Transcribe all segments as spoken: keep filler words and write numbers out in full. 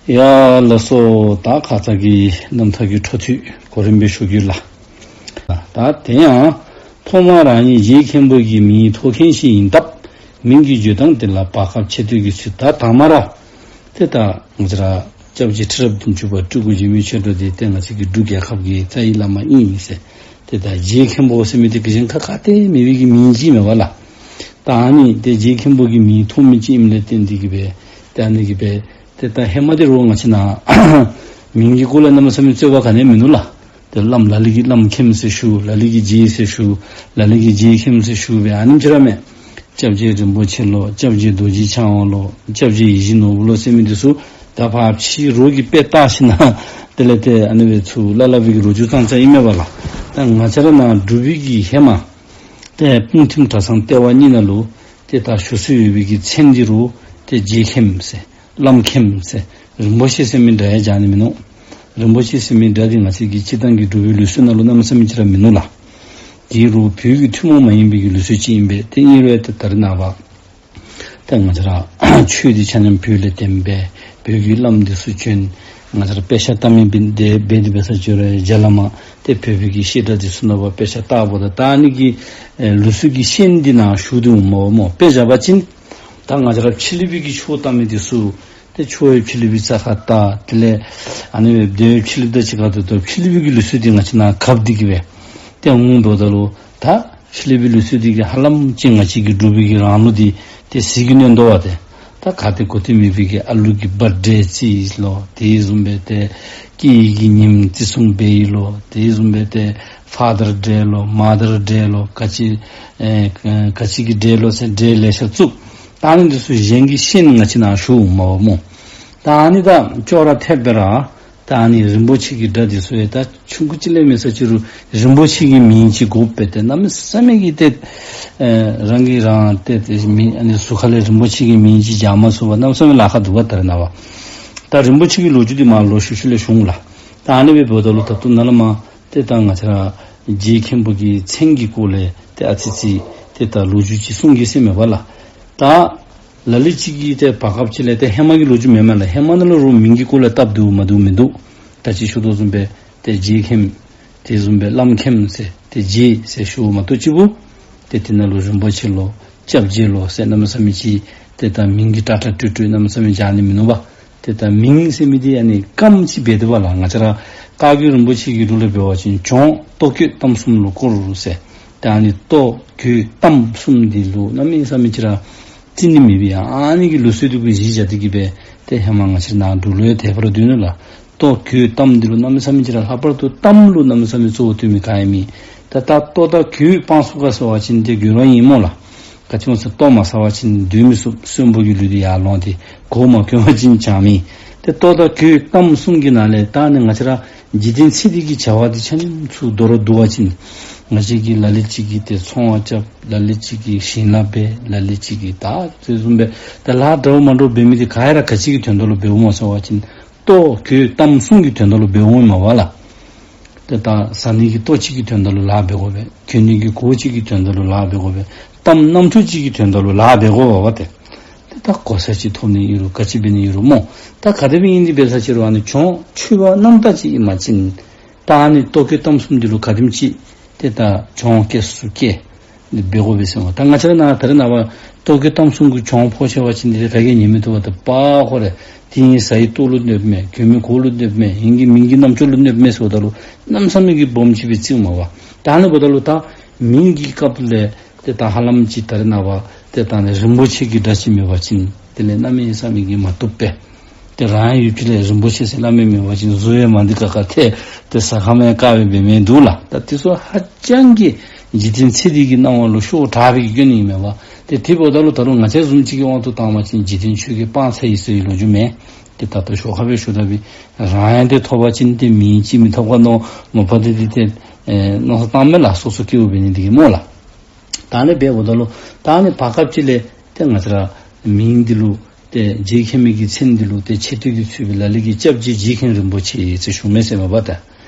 ཡ་ལགས་སོ། ད་ཁ་ཙ་གི་རྣམ་ཐར་གྱི་འཕྲོ་མཐུད་གོ་རིམ་སྦེ་ཞུ་གེ་ལགས། ད་དེ་ཡང་ཐོག་མར་རང་ཉིད་རྗེ་མཁན་པོ་གི་མིང་ཐོགས་མཁན་ཞིག་ཨིན་སྟབས་མིང་གི་བརྗོད་སྟངས་དེ་ལ་བར་སྐབས་ཆེ་བསྟོད་ཀྱི་ཚུལ། ད་དང་མ་ར་ཏེ་ད་ང་བཅས་ར་སྐྱབས་རྗེ་ཁྲི་རབས་བདུན་ཅུ་པ་སྤྲུལ་སྐུ་འཇིགས་མེད་ཆོས་གྲགས་འདི་ཏེ་ང་བཅས་ཀྱི་འབྲུག་རྒྱལ་ཁབ་ཀྱི་རྩ་བའི་བླ་མ་ཨིན་ཟེར། ཏེ་ད་རྗེ་མཁན་པོ་ཟེར་མི་འདི་གཞན་ཁ་ག་ཏེ་མེད་པའི་གི་མིང་ཅིག་མས་པ་ལགས། ད་ཨ་ནི་ཏེ་རྗེ་མཁན་པོ་གི་མིང་ཐོགས་མི་ཅིག་ཨིནམ་ལས་བརྟེན་ཏེ་གི་སྦེ་ཏེ་ཨ་ནི་གི་སྦེ་ཏེ་ད་ཧེ་མ་འདི་རུང་ང་བཅས་ནཱ་མིང་གི་སྐོར་ལས་གནམ་མེད་ས་མེད་རྩོད་པ་ག་ནི་ཡང་མིན་ནུག་ལགས། ཏེ་བླམ་ལ་ལུ་གིས་བླམ་མཁནམ་ཟེར་ཞུ། ལ་ལུ་གིས་རྗེ་ཟེར་ཞུ། ལ་ལུ་གིས་རྗེ་མཁནམ་ཟེར་ཞུ་སྦེ་ཨ་ནེམ་ཅིག་ར་མས། སྐྱབས་རྗེ་རིན་པོ་ཆེ་ལོ། སྐྱབས་རྗེ་རྡོ་རྗེ་འཆང་དབང་ལོ། སྐྱབས་རྗེ་ཡིད་བཞིན་ནོར་བུ་ལོ་ཟེར་མི་འདི་ཚུ་ད་ཕར་ཕྱི་རོལ་གྱི་དཔེ་བལྟ་ཞིནམ་དེ་ལས་ཏེ་ཨ་ནི་སྦེ་ཚུར་སླབ་སླབ་པའི་གི་ལོ་རྒྱུས་ཙང་ཙང་ཨིན་མས་པ་ལགས། ད་ང་བཅས་ར་ནཱ་འབྲུག་པའི་གི་ཧེ་མ་ཏེ་སྤུངས་ཐིམ་གྲྭ་ཚང་ལྟེ་བ་གཉིས་ནང་ལུ་ཏེ་ད་ཞུ་སྲོལ་ཡོད་པའི་གི་མཚན་འདི་རུ་ཏེ་རྗེ་མཁནམ་ཟེར། བླམ་མཁནམ་ཟེར། རིན་པོ་ཆེ་ཟེར་མི་སྒྲ་ཡང་སྦྱར་ནི་མིན་ནུག། རིན་པོ་ཆེ་ཟེར་མི་སྒྲ་འདི་ང་བཅས་ཀྱི་སྤྱིར་བཏང་གི་འབྲུག་པའི་ལུགས་སྲོལ་ནང་ལུ་གནམ་མེད་ས་མེད་ཅིག་ར་མིན་ནུག་ལགས། དེ་རུང་བོད་ཀྱི་ཐུན་མོང་མ་ཡིན་པའི་གི་ལུགས་སྲོལ་ཅིག་ཨིན་པས། ཏེ་ཨིན་རུང་ཏེ་ད་རེས་ནངས་པ་ཏེ་ང་བཅས་ར་ཆོས་འདི་ཆ་མཉམ་བོད་ལས་བཏོན་སྦེ་བོད་ཀྱི་བླམ་འདི་ཚུ་བྱོན། ང་བཅས་ར་དཔེ་ཆ་ལྟ་མི་འབད་དེ་འབད་དེ་འབད་ས་ཅིག་རུང་རྗེ་བླ་མ་ཏེ་བོད་པའི་གི་བཤད་གྲྭ་འདི་ཚུ་ནང་ཕར་དཔེ་ཆ་ལྟཝ་ད་ད་ཨ་ནི་གི་ཨེ་ལུགས་སྲོལ་གྱི་ཤན་འདི་ནཱ་ཞུགས་ཏེ་འོངམ་མས་པ་སྨོ། དཔེ་བཞག་པ་ཅིན་ད་ང་བཅས་ར་ཕྱི་གླིང་པའི་གི་ཆོས་ལྟ་མི་འདི་ཚུ་ཏེ་ཆོས་ཕྱི་གླིང་པའི་རྩ་ཁར་ལྟ། དེ་ལས་ཨ་ནི་སྦེ་ཕྱི་གླིང་དང་གཅིག་ཁར་ལྟ་ད་ཕྱི་གླིང་པའི་གི་ལུགས་སྲོལ་འདི་ང་བཅས་ནཱ་གབ་སྟེ་གི་སྦེ་ཏེ་འོང་། འབདཝ་ད་ལུ་ད་ཕྱི་གླིང་པའི་ལུགས་སྲོལ་འདི་གིས་ཧ་ལམ་ཅིག་ང་བཅས་ཀྱི་འབྲུག་པའི་གི་རང་ལུགས་འདི་ཏེ་ཟིལ་གྱིས་གནོན་དོ་བ་ཏེ། ད་ག་ཏེ་གོ་ཏེ་མེད་པའི་གི་ཨ་ལུ་གི་བར་ཌེ་རྩིས་ལོ། དེ་བཟུམ་སྦེ་ཏེ་སྐྱེས་ཡི་གི་ཉིནམ་བརྩི་སྲུང་འབད་ཡི་ལོ། དེ་བཟུམ་སྦེ་ཏེ་ཕ་དར་ཌེ་ལོ། མ་དར་ཌེ་ལོ། ག་ཅི་ཨེ་ག་ཅི་གི་ཌེ་ལོ་ཟེར་ཌེ་ལེ་ཤ་བཙུགས། ད་ཨ་ནི་འདི་ཚུ་གཞན་གྱི་ཤན་ང་བཅས་ནཱ་ཞུགས་འོངམ་མས་པ་སྨོ། ད་ཨ་ནི་ད་ཅོག་ར་འཐདཔ་སྦེ་ར་ད་ཨ་ནི་རིན་པོ་ཆེ་གི་སྒྲ་འདི་ཚུ་ཡང་ད་ཆུང་ཀུ་ཅིག་ལས་མེད་ས་ཅིག་རུང་རིན་པོ་ཆེ་གི་མིང་ཅིག་དགོ་པས། ཏེ་གནམ་མེད་ས་མེད་ཀྱི་ཏེ་ཨེ་རང་གིས་རང་ཏེ་ཏེ་མིང་ཨ་ནི་ཟུར་ཁ་ལས་རིན་པོ་ཆེ་གི་མིང་ཅིག་སྦྱར་མ་ཚུགས་པར་གནམ་མེད་ས་མེད་ལཱ་ཁག་འདུག་པ། ད་རེས་ནངས་པ་ད་རིན་པོ་ཆེ་གི་ལོ་རྒྱུས་འདི་མར་ལོག་ཤུལ་ཤུལ་ལས་ཞུ་འོང་ལགས། ད་ཨ་ནི་སྦེ་འབདཝ་ད་ལུ་ད་ལྟོ་ནཱ་ལས་མར་ཏེ་ད་ང་བཅས་ར་རྗེ་མཁན་པོ་གི་མཚན་གྱི་སྐོར་ལས་ཏེ་ཨ་ཙི་ཙི་ཏེ་ད་ལོ་རྒྱུས་ཅིག་གསུང་གེ་ཟེར་མས་པ་ལགས། ད་ལ་ལུ་ཅིག་གིས་ཏེ་བར་སྐབས་ཅིག་ལས་ཏེ་ཧེ་མ་གི་ལོ་རྒྱུས་མེན་མས་ལགས། ཧེ་མ་ནང་ལུ་རུང་མིང་གི་སྐོར་ལས་སྟབས་བདེཝ་མ་བདེཝ་མིན་འདུག། ད་ཅི་ཞུ་དོ་བཟུམ་སྦེ་ཏེ་རྗེ་མཁན་དེ་བཟུམ་སྦེ་བླམ་མཁནམ་ཟེར་ཏེ་རྗེ་ཟེར་ཞུཝ་མ་གཏོགས་ཅིག་པོ་ཏེ་དེ་ནང་ལུ་རིན་པོ་ཆེ་ལོ་སྐྱབས་རྗེ་ལོ་ཟེར་གནམ་མེད་ས་མེད་ཅིག་ཏེ་ད་མིང་གི་ཏག་ཏག་སྤྲོད་སྤྲོད་གནམ་མེད་ས་མེད་སྦྱར་ནི་མིན་ནུག་པ། ཏེ་ད་མིང་ཟེར་མི་འདི་ཨ་ནི་རྐངམ་ཅིག་འབད་དེ་འབདཝ་ལགས། ང་བཅས་ར་བཀའ་བརྒྱུད་རིན་པོ་ཆེ་གི་ལུགས་ལས་འབད་བ་ཅིན་གྱོང་ལྟོ་གོས་གཏམ་གསུམ་ལུ་བསྐོར་ཟེར། ཏེ་ཨ་ནི་ལྟོ་གོས་གཏམ་གསུམ་འདི་ལུ་གནམ་མེད་ས་མེད་ཅིག་ར་བརྩི་ནི་མེད་པའི་ཨ་ནི་གི་ལུགས་སྲོལ་འདི་གུ་གཞི་བཞག་སྟེ་གི་སྦེ་ཏེ་ཧེ་མ་ང་བཅས་ནཱ་འབྲུག་ལུ་ཡང་དེ་སྦེ་ར་སྡོད་ནུག་ལགས། ལྟོ་གོས་གཏམ་འདི་ལུ་གནམ་མེད་ས་མེད་ཅིག་ར་ལྷག་པར་དུ་གཏམ་ལུ་གནམ་མེད་ས་མེད་གཙོ་བོ་བཏོན་མི་ག་ཡང་མེད། ད་ད་ལྟོ་དང་གོས་སྤང་ཚུགས་ག་ཟེར་བ་ཅིན་ཏེ་གོས་ར་ཨིན་སྨོ་ལགས། ག་ཅི་སྨོ་ཟེར་ལྟོ་མ་ཟ་བ་ཅིན་སྡོད་མི་ཚུགས། གསོན་པོ་གི་ལུས་འདི་ཡར་ལོང་སྟེ་གོས་མ་གྱོན་པ་ཅིན་ཅང་མེད། ཏེ་ལྟོ་དང་གོས་གཏམ་གསུམ་གྱི་ནང་ལས་ད་ནི་ང་བཅས་ར་འཇིག་རྟེན་ཚེ་འདི་གི་བྱ་བ་འདི་ཆ་མཉམ་ཚུར་མདོར་བསྡུ་བ་ཅིན་ང་བཅས་ཀྱིས་ལ་ལུ་ཅིག་གིས་ཏེ་ཚོང་རྐྱབ། ལ་ལུ་ཅིག་གིས་ཞིང་ལཱ་འབད། ལ་ལུ་ཅིག་གིས་ད་དེ་བཟུམ་སྦེ་ད་ལཱ་འདྲཝ་མ་འདྲཝ་འབད་མི་འདི་ག་ར་ག་ཅི་གི་དོན་དག་ལུ་འབདཝ་སྨོ་ཟེར་བ་ཅིན་ལྟོ་གོས་གཏམ་གསུམ་གྱི་དོན་དག་ལུ་འབདཝ་སྨོ་པ་ལགས། ཏེ་ད་ཟ་ནི་གི་ལྟོ་གཅིག་གི་དོན་དག་ལུ་ལཱ་འབད་དགོ་པས། གྱོན་ནི་གི་གོས་གཅིག་གི་དོན་དག་ལུ་ལཱ་འབད་དགོ་པས། གཏམ་རྣམ་འཕྲུལ་གཅིག་གི་དོན་དག་ལུ་ལཱ་འབད་དགོ་པས་ཏེ། ཏེ་ད་གོ་ས་ཅིག་ཐོབ་ནི་ཨིན་རུང་ག་ཅི་འབད་ནི་ཨིན་རུང་སྨོ། ད་ག་དེ་སྦེ་ཨིན་ཏེ་འབད་ས་ཅིག་རུང་ཨ་ནི་གྱོང་ཆུད་པ་རྣམ་དག་ཅིག་ཨིན་པ་ཅིན་ད་ཨ་ནི་ལྟོ་གོས་གཏམ་གསུམ་འདི་ལུ་ག་དེམ་ཅིག་ཏེ་ད་གྱོང་བཀལ་ཚུགས་བཀལ་འབད་དགོ་པས་ཟེར་སྨོ། ད་ང་བཅས་ར་ནཱ་ད་རེས་ནངས་པ་ལྟོ་གོས་གཏམ་གསུམ་གྱི་གྱོང་ཕོག་ཤེས་པ་ཅིན་འདི་ད་ག་གིས་ཉན་མི་བཏུབ་པས། ད་པ་ཁོ་རེ་དེ་ཨིན་ཟ་ཡི་ལྟོ་ལུ་གནོདཔ་མས། གྱོན་མི་གོས་ལུ་གནོདཔ་མས། ཨིན་གྱི་མིན་གྱི་རྣམ་ཅོག་ལུ་གནོདཔ་མས་ཟེརཝ་ད་ལུ་གནམ་མེད་ས་མེད་ཀྱི་སྦོམ་ཅིག་སྦེ་བརྩིཝ་མས་པ། ད་ཨ་ནི་འབདཝ་ད་ལུ་ད་མིང་གི་སྐབས་ལས་ཏེ་ད་ཧ་ལམ་ཅིག་ད་རེས་ནངས་པ་ཏེ་ད་ནི་རིན་པོ་ཆེ་གི་སྒྲ་ཅིག་མེད་པ་ཅིན་དེ་ལས་གནམ་མེད་ས་མེད་ཀྱི་མ་བཏུབ་པས། ཏེ་རང་ཡུལ་ཕྱི་ལས་རིན་པོ་ཆེ་ཟེར་སླབ་མི་མེད་པ་ཅིན་གཟུགས་ཡང་མ་འདི་ཁ་ཁ་ཐལ། ཏེ་ཟ་ཁམས་ཡང་དཀའ་བའི་འབད་མི་འདུག་ལགས། ད་དེ་ཚུ་ཧ་ཅང་གི་འཇིག་རྟེན་ཚེ་འདི་གི་སྣང་བ་ལུ་ཤོར་དྲགས་པའི་གི་སྐྱོན་ཨིན་མས་པ། ཏེ་དེ་འབདཝ་ད་ལུ་ད་རུང་ང་བཅས་བཟུམ་ཅིག་གི་དབང་དུ་བཏང་བ་ཅིན་འཇིག་རྟེན་ཆོས་བརྒྱད་སྤང་ཚར་ཡི་ཟེར་བའི་ལོ་རྒྱུས་མེན། ཏེ་ད་ལྟོ་ཞོར་ཁ་སྦེ་ཞུ་དོ་བཟུམ་རང་ཡང་ཏེ་ཐོབ་པ་ཅིན་ཏེ་མིང་ཅིག་མི་ཐོབ་ག་མནོ་མ་པ་ཏེ་འདི་ཏེ་ཨེ་མནོ་བསམ་བཏངམ་མས་ལགས། སོ་སོ་སྐྱེ་བོ་འབད་ནི་འདི་གིས་སྨོ་ལགས། ད་ཨ་ནི་འབདཝ་ད་ལུ་ད་ཨ་ནི་བར་སྐབས་ཅིག་ལས་ཏེ་ང་བཅས་ར་མིང་འདི་ལུ་ཏེ་རྗེ་མཁན་པོའི་གི་མཚན་འདི་ལུ་ཏེ་ཆེ་བསྟོད་ཀྱི་ཚུལ་སྦེ་ལ་ལུ་གིས་སྐྱབས་རྗེ་རྗེ་མཁན་རིན་པོ་ཆེ་ཟེར་ཞུཝ་མས་ཟེར་མས་པ་ཏེ།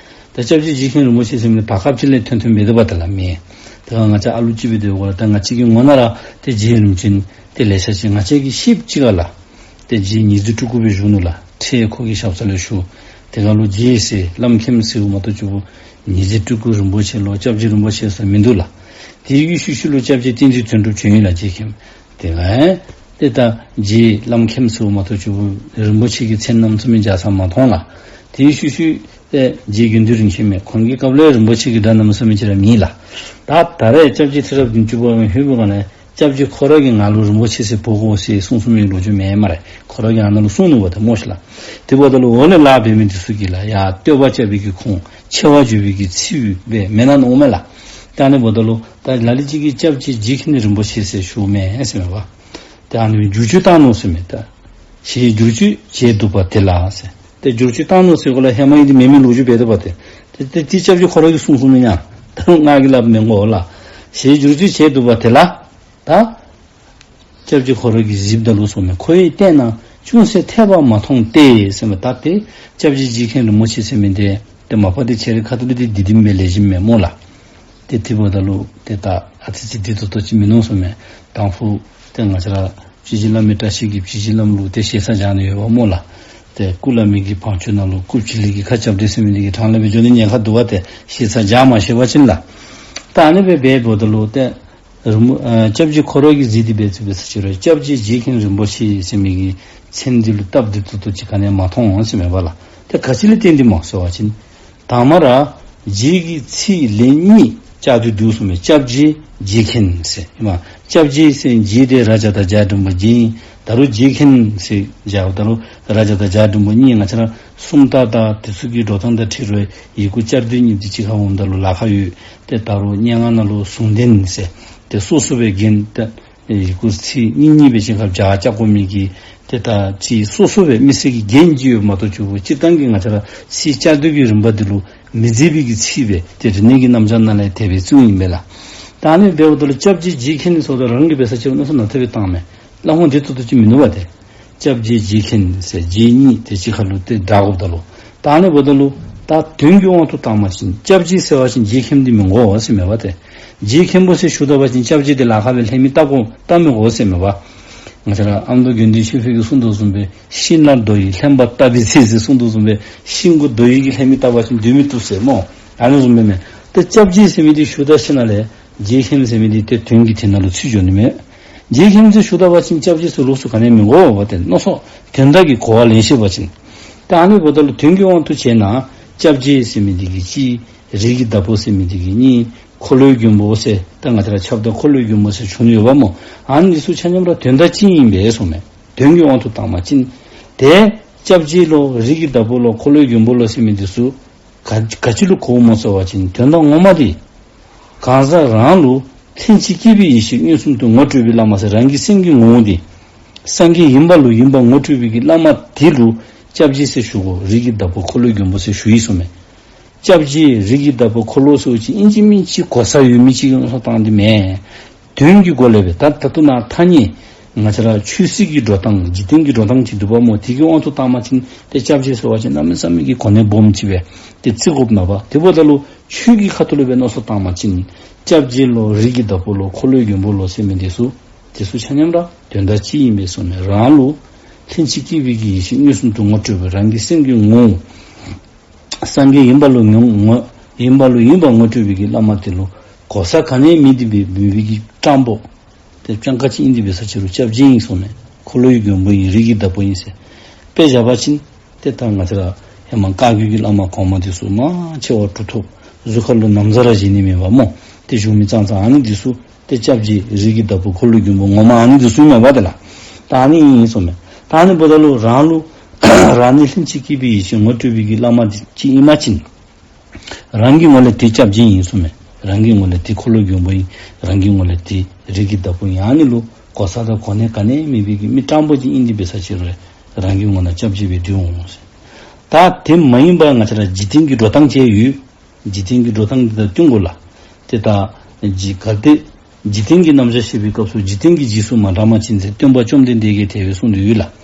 ད་སྐྱབས་རྗེ་རྗེ་མཁན་རིན་པོ་ཆེ་ཟེར་མི་འདི་བར་སྐབས་ཅིག་ལས་ཐོན་ཐོནམ་འབད་དེ་འབདཝ་ད་ལགས་མེན། ད་ང་བཅས་ཨ་ལུ་ཅིག་འབད་དེ་འབདཝ་ད་ང་བཅས་ཀྱི་ངོ་ནང་ར་ཏེ་རྗེ་རིམ་བྱོན་ཏེ་ལེ་ཤ་ཅིག་ང་བཅས་ཀྱིས་ཤེསཔ་ཅིག་ཁར་ལགས། ཏེ་རྗེ་ཉི་ཟེར་སྤྲུལ་སྐུ་སྦེ་བཞུགས་ནུག་ལགས། ཚེ་ཁོ་གི་ཞབས་ས་ལུ་བཞུགས། དེ་ཁར་ལུ་རྗེ་ཟེར་བླམ་མཁྱེན་ཟེརཝ་མ་གཏོགས་ཅིག་པོ་ཉི་ཟེར་སྤྲུལ་སྐུ་རིན་པོ་ཆེ་ལོ་སྐྱབས་རྗེ་རིན་པོ་ཆེ་ཟེར་མིན་འདུག་ལགས། དེ་གི་ཤུལ་ཤུལ་ལུ་སྐྱབས་རྗེ་བསྟན་འཛིན་དོན་གྲུབ་བྱོན་ཡི་ལགས། རྗེ་མཁན། དེ་ལས་དེ་ད་རྗེ་བླམ་མཁྱེན་ཟེརཝ་མ་གཏོགས་ཅིག་པོ་རིན་པོ་ཆེ་གི་མཚན་རྣམ་གསུམ་མི་བྱ་ས་མ་མཐོང་ལགས། དེ་གི་ཤུལ་ཤུལ་ཏེ་རྗེ་དགེ་འདུན་རིན་ཆེན་མས། ཁོང་གི་སྐབས་ལས་རིན་པོ་ཆེ་གི་སྒྲ་རྣམ་གསུམ་མི་ཅིག་ར་མེད་ལགས། ད་ད་རེས་སྐྱབས་རྗེ་ཚེ་རབས་བདུན་ཅུ་པ་ལྷོད་པའི་སྒང་ལས་སྐྱབས་རྗེ་ཁོ་ར་གིས་ང་ལུ་རིན་པོ་ཆེ་ཟེར་འབོ་དགོ་ཟེར་གསུངས་གསུངས་མི་ལོ་རྒྱུས་མེད་སྨ་རེ། ཁོ་ར་གིས་ཨ་ནཱ་ལུ་གསུངས་ནུག་པ་ཏེ་སྨོ་ཤེ་ལགས། དེ་འབདཝ་ད་ལུ་འོག་ལས་ལཱ་འབད་མི་འདི་ཚུ་གིས་ལགས་ཡ་བསྟོད་པ་རྐྱབ་པའི་གི་ཁུངས་ཆེ་བ་བརྗོད་པའི་གི་ཚིག་སྦེ་མེན་ན་མནོཝ་མས་ལགས། ད་ཨ་ནི་འབདཝ་ད་ལུ་ད་ལ་ལུ་ཅིག་གིས་སྐྱབས་རྗེ་རྗེ་མཁན་རིན་པོ་ཆེ་ཟེར་ཞུཝ་མས་ཟེར་མས་པ། ཏེ་ཨ་ནི་བསྒྱུར་བཅོས་བཏང་ནུག་ཟེར་མས། ད་ཞེས་བསྒྱུར་བཅོས་བྱས་འདུག་པ་དེ་ལ་ཟེར། ཏེ་བསྒྱུར་བཅོས་བཏང་ནུག་ཟེར་གོ་ལགས། ཧེ་མ་ཨིན་ཏེ་མེན་མི་ལོ་རྒྱུས་འབད་དོ་པ་ཏེ། ཏེ་ཏེ་ཏེ་སྐྱབས་རྗེ་ཁོ་ར་གིས་གསུངས་གསུངསམ་ཨིན་ན། ད་ང་གིས་སླབ་མི་དགོ་ལགས། ཞེས་བསྒྱུར་བཅོས་བྱས་འདུག་པ་དེ་ལ། ད་སྐྱབས་རྗེ་ཁོ་ར་གིས་གཟིགསཔ་ད་ལུ་ཟེར་མས། ཁོ་བོས་བལྟས་ན་ཅུང་ཟད་འཐད་པ་མ་མཐོང་སྟེ་ཟེར་མས། ད་ཏེ་སྐྱབས་རྗེ་རྗེ་མཁན་རིན་པོ་ཆེ་ཟེར་མི་འདི་ཏེ་མ་པ་ཏེ་ཁྱེད་རའི་ཁ་ཐུག་ལས་ཏེ་བདེ་བདེ་སྦེ་ལེགས་ཤོམ་མས་སྨོ་ལགས། ཏེ་དེ་འབདཝ་ད་ལུ་ཏེ་ད་ཨ་ཙི་ཅིག་བདེ་ཏོག་ཏོ་ཅིག་མིན་ནུག་ཟེར་མས། དང་ཕུ་ཏེ་ང་བཅས་ར་སྤྱི་བྱེ་བླ་མའི་བཀྲ་ཤིས་ཀྱི་སྤྱི་བྱེ་བླམ་ལུ་ཏེ་ཞེ་ས་བཞག་ནི་ཡོདཔ་སྨོ་ལགས། ཏེ་སྐུ་བླ་མའི་གི་བང་མཛོད་ནང་ལུ་སྐུ་བྱི་ལི་གི་ཁ་རྐྱབ་སྟེ་ཟེར་མི་འདི་གི་གྲངས་ལས་སྦེ་འགྱོ་ནི་ཉེན་ཁ་འདུག་པ་ཏེ་ཞེ་ས་བཞག་མ་ཤེས་པ་ཅིན་ལགས། ད་ཨ་ནི་སྦེ་འབདཝ་ད་ལུ་ཏེ་རིན་པོ་ཨ་སྐྱབས་རྗེ་ཁོ་ར་གིས་གཟིགས་ཏེ་འབད་ཚུགས་པས་ཟེར་ཅི་རུང་སྐྱབས་རྗེ་རྗེ་མཁན་རིན་པོ་ཆེ་ཟེར་མི་གི་མཚན་འདི་ལུ་སྟབས་བདེ་ཏོག་ཏོ་ཅིག་ག་ནི་ཡང་མ་མཐོང་ཟེར་མས་པ་ལགས། ཏེ་ག་ཅི་ལས་བརྟེན་ཏེ་སྨོ་ཟེར་བ་ཅིན་དང་པ་ར་རྗེ་གི་ཚིག་ལན་གཉིས་བཅད་དེ་འདུག་ཟེར་མས། སྐྱབས་རྗེ་རྗེ་མཁན་ཟེར་ཨིན་མས། སྐྱབས་རྗེ་ཟེར་རྗེ་འདི་ར་ཛ་བཏགས་རྗ་འགྲེང་བུ་རྗེ་ཨིན། ད་རུང་རྗེ་མཁན་ཟེར་བཞགཔ་ད་ལུ་ར་ཛ་བཏགས་རྗ་འགྲེང་བུ་གཉིས་ང་བཅས་ར་སུམ་རྟགས་དང་དེ་ཚུ་གི་འགྲོ་སྟངས་དང་འཁྲིལ་རུང་ཡི་གུ་བསྐྱར་ཟློས་གཉིས་འདི་གཅིག་ཁར་འོངམ་ད་ལུ་ལཱ་ཁག་ཡོད། ཏེ་ད་རུང་སྙན་ངག་ནང་ལུ་ཟུང་ལྡན་ཟེར་ཏེ་སོ་སོ་སྦེ་རྒྱན་ཏེ་ཡི་གུ་ཚིག་གཉིས་གཉིས་སྦེ་གཅིག་ཁར་སྦྱར་བཅའ་དགོ་མི་གི་ཏེ་ད་ཅིག་སོ་སོ་སྦེ་མི་སེར་གྱི་རྒྱན་ཅིག་ཡོདཔ་མ་གཏོགས་ཅིག་པོ་སྤྱིར་བཏང་གི་ང་བཅས་ར་ཚིག་བཅད་སྡུད་ཀྱི་རིམ་པ་འདི་ལུ་མི་མཛེས་པའི་གི་ཚིག་སྦེ་ཏེ་རིག་གནས་ཀྱི་རྣམ་གཞག་ནང་ལས་དེ་སྦེ་བརྩིཝ་ཨིན་པས་ལགས། ད་ཨ་ནི་འབདཝ་ད་ལུ་སྐྱབས་རྗེ་རྗེ་མཁན་ཟེརཝ་ད་རང་གིས་འབད་ས་ཅིག་རུང་མནོ་བསམ་ནང་དེ་སྦེ་བཏངམ་མས། སླབ་དགོཔ་འདི་ཏོག་ཏོ་ཅིག་མིན་ནུག་པ་ཏེ། སྐྱབས་རྗེ་རྗེ་མཁན་ཟེར་རྗེ་གཉིས་དེ་གཅིག་ཁར་ལུ་ཏེ་སྦྲགས་དགོཔ་ད་ལུ། ད་ཨ་ནི་འབདཝ་ད་ལུ་ད་དོན་གྱི་དབང་དུ་བཏང་བ་ཅིན་སྐྱབས་རྗེ་ཟེར་བ་ཅིན་རྗེ་མཁན་འདི་མི་དགོ་ཟེར་མས་པ་ཏེ། རྗེ་མཁན་པོ་ཟེར་ཞུ་ད་པ་ཅིན་སྐྱབས་རྗེ་འདི་ལཱ་ཁག་སྦེ་ལྷོད་མི་བལྟ་དགོ་བལྟ་མི་དགོ་ཟེར་མས་པ། ང་བཅས་ར་ཨ་མདོ་དགེ་འདུན་ཆོས་འཕེལ་གྱིས་གསུངས་དོ་བཟུམ་སྦེ་ཤིང་ལ་རྡོ་ཡིས་ལྷོད་པ་ལྟ་བའི་ཚེ་ཟེར་གསུངས་དོ་བཟུམ་སྦེ་ཤིང་གུ་རྡོ་ཡིས་ཀྱིས་ལྷོད་མི་བལྟ་བ་ཅིན་སྡོད་མི་བཏུབ་ཟེར་སྨོ། ཨ་ནི་བཟུམ་སྦེ་མས། ཏེ་སྐྱབས་རྗེ་ཟེར་མི་འདི་ཞུ་ད་ཞིནམ་ལས་རྗེ་མཁན་ཟེར་མི་འདི་ཏེ་དོན་གྱི་དེ་ནང་ལུ་ཚུད་འགྱོ་ནི་མས། རྗེ་མཁན་ཟེར་ཞུ་ད་པ་ཅིན་སྐྱབས་རྗེ་ཟེར་ལོགས་སུ་ག་ནི་ཡང་མི་དགོ་པ་ཏེ་མནོ་བསམ་དོན་དག་གི་གོ་བ་ལེན་ཤེས་པ་ཅིན། ད་ཨ་ནི་འབདཝ་ད་ལུ་དོན་གྱི་དབང་དུ་བྱས་ན་སྐྱབས་རྗེ་ཟེར་མི་འདི་གིས་ཅིག་རིགས་ཀྱི་བདག་པོ་ཟེར་མི་འདི་གིས་གཉིས་འཁོར་ལོའི་མགོན་པོ་ཟེར་ད་ང་བཅས་ར་ཁྱབ་བདག་འཁོར་ལོའི་མགོན་པོ་ཟེར་ཞུ་ནི་ཡོདཔ་སྨོ། ཨ་ནི་འདི་ཚུ་ཆ་མཉམ་ར་དོན་དག་གཅིག་ཨིན་པས་ཟེར་མས། དོན་གྱི་དབང་དུ་བཏང་བ་ཅིན། ཏེ་སྐྱབས་རྗེ་ལོ་རིགས་ཀྱི་བདག་པོ་ལོ་འཁོར་ལོའི་མགོན་པོ་ལོ་ཟེར་མི་འདི་ཚུ་ག་ག་ཅི་ལུ་གོཝ་སྨོ་ཟེར་བ་ཅིན་དོན་དག་ངོ་མ་འདི་གང་ཟག་རང་ལུ་ལྷན་ཅིག་སྐྱེས་པའི་ཡེ་ཤེས་མངོན་སུམ་དུ་ངོ་སྤྲོད་པའི་བླ་མ་ཟེར་རང་གི་སེམས་ཀྱི་ངོ་བོ་འདི་སངས་རྒྱས་ཡིན་པ་ལུ་ཡིན་པ་ངོ་སྤྲོད་པའི་གི་བླ་མ་འདི་ལུ་སྐྱབས་རྗེ་ཟེར་ཞུ་དགོ། རིགས་ཀྱི་བདག་པོ་འཁོར་ལོའི་མགོན་པོ་ཟེར་ཞུ་ཡི་ཟེར་མས། སྐྱབས་རྗེ་རིགས་ཀྱི་བདག་པོ་འཁོར་ལོ་ཟེར་བ་ཅིན་ཨིན་ཅི་མིན་ཅི་གོ་ས་ཡོད་མི་ཅིག་གི་མནོ་བསམ་བཏང་སྟེ་མེན། དོན་གྱི་སྒོ་ལས་སྦེ་ད་ད་ལྟོ་ནཱ་ཐ་སྙད་ང་བཅས་ར་ཆོས་སྲིད་ཀྱི་འགྲོ་སྟངས་འཇིག་རྟེན་གྱི་འགྲོ་སྟངས་ཅིག་འདུག་པ་སྨོ། དེ་གི་དབང་དུ་བཏང་བ་ཅིན་ཏེ་སྐྱབས་རྗེ་ཟེར་བ་ཅིན་གནམ་མེད་ས་མེད་ཀྱི་གོ་གནས་སྦོམ་ཅིག་སྦེ་ཏེ་བརྩི་དགོཔ་མས་པ། དེ་འབདཝ་ད་ལུ་ཆོས་ཀྱི་ཁ་ཐུག་ལུ་སྦེ་མནོ་བསམ་བཏང་བ་ཅིན་སྐྱབས་རྗེ་ལོ་རིགས་ཀྱི་བདག་པོ་ལོ་འཁོར་ལོའི་མགོན་པོ་ལོ་ཟེར་མི་འདི་ཚུ་དེ་ཚུ་ཆ་མཉམ་ར་དོན་དག་གཅིག་ཨིན་པས་ཟེར་མས། རང་ལུ་ལྷན་ཅིག་སྐྱེས་པའི་གི་ཡེ་ཤེས་མངོན་སུམ་དུ་ངོ་སྤྲོད་པའི་རང་གི་སེམས་ཀྱི་ངོ་བོ་སངས་རྒྱས་ཡིན་པ་ལུ་ངོ་ངོ་ཡིན་པ་ལུ་ཡིན་པ་ངོ་སྤྲོད་པའི་གི་བླ་མ་དེ་ལུ་གོ་ས་ག་ནི་ཡང་མེད་དེ་སྦེ་མེད་པའི་གི་སྤྲང་པོ་ཏེ་སྤྱང་ཀ་ཅིག་ཨིན་དེ་སྦེ་ས་ཅི་རུང་སྐྱབས་རྗེ་ཨིན་ཟེར་མས། འཁོར་ལོའི་མགོན་པོ་ཨིན། རིགས་ཀྱི་བདག་པོ་ཨིན་ཟེར་དཔེ་བཞག་པ་ཅིན་ཏེ་ད་ང་བཅས་ར་ཧེ་མ་བཀའ་བརྒྱུད་ཀྱི་བླ་མ་གོང་མ་འདི་ཚུ་མང་ཆེ་བ་གྲུབ་ཐོབ་གཟུགས་ཁ་ལུ་ན་བཟའ་ར་བཞེས་ནི་མེད་པ་སྨོ། ཏེ་བཞུགས་མི་ཙང་ཙང་ཨ་ནི་འདི་ཚུ་ཏེ་སྐྱབས་རྗེ་རིགས་ཀྱི་བདག་པོ་འཁོར་ལོའི་མགོན་པོ་ངོ་མ་ཨ་ནི་འདི་ཚུ་ཨིན་མས་པ་ཏེ་ལགས། ད་ཨ་ནི་ཨིན་ཟེར་མས། ད་ཨ་ནི་འབདཝ་ད་ལུ་རང་ལུ་རང་ནི་ལྷན་ཅིག་སྐྱེས་པའི་ཡེ་ཤེས་ངོ་སྤྲོད་པའི་གི་བླ་མ་འདི་ཅིག་ཨིན་པ་ཅིན་རང་གི་ངོས་ལས་ཏེ་སྐྱབས་རྗེ་ཨིན་ཟེར་མས། རང་གི་ངོས་ལས་ཏེ་འཁོར་ལོའི་མགོན་པོ་ཨིན། རང་གི་ངོས་ལས་ཏེ་རིགས་ཀྱི་བདག་པོ་ཨིན། ཨ་ནི་ལུ་གོ་ས་དང་གོ་གནས་ག་ནི་ཡང་མེད་པའི་གི་མི་སྤྲང་པོ་ཅིག་ཨིན་དེ་སྦེ་ས་ཅི་རུང་རང་གི་ངོས་ནང་སྐྱབས་རྗེ་སྦེ་འདུག་འོང་ཟེར། ད་དེ་མ་ཡིན་པར་ང་བཅས་ར་འཇིག་རྟེན་གྱི་འགྲོ་སྟངས་ཅིག་ཡོད། འཇིག་རྟེན་གྱི་འགྲོ་སྟངས་འདི་དང་བསྟུན་དགོ་ལགས། ཏེ་ད་འཇིག་གལ་ཏེ་འཇིག་རྟེན་གྱི་རྣམ་གཞག་བཤད་པའི་སྐབས་སུ་འཇིག་རྟེན་གྱི་རྗེས་སུ་མ་འབྲངས་པ་ཅིན་ཟེར་སྟོན་པ་བཅོམ་ལྡན་འདས་ཀྱིས་དེ་སྦེ་གསུངས་ཏེ་ཡོད་ལགས།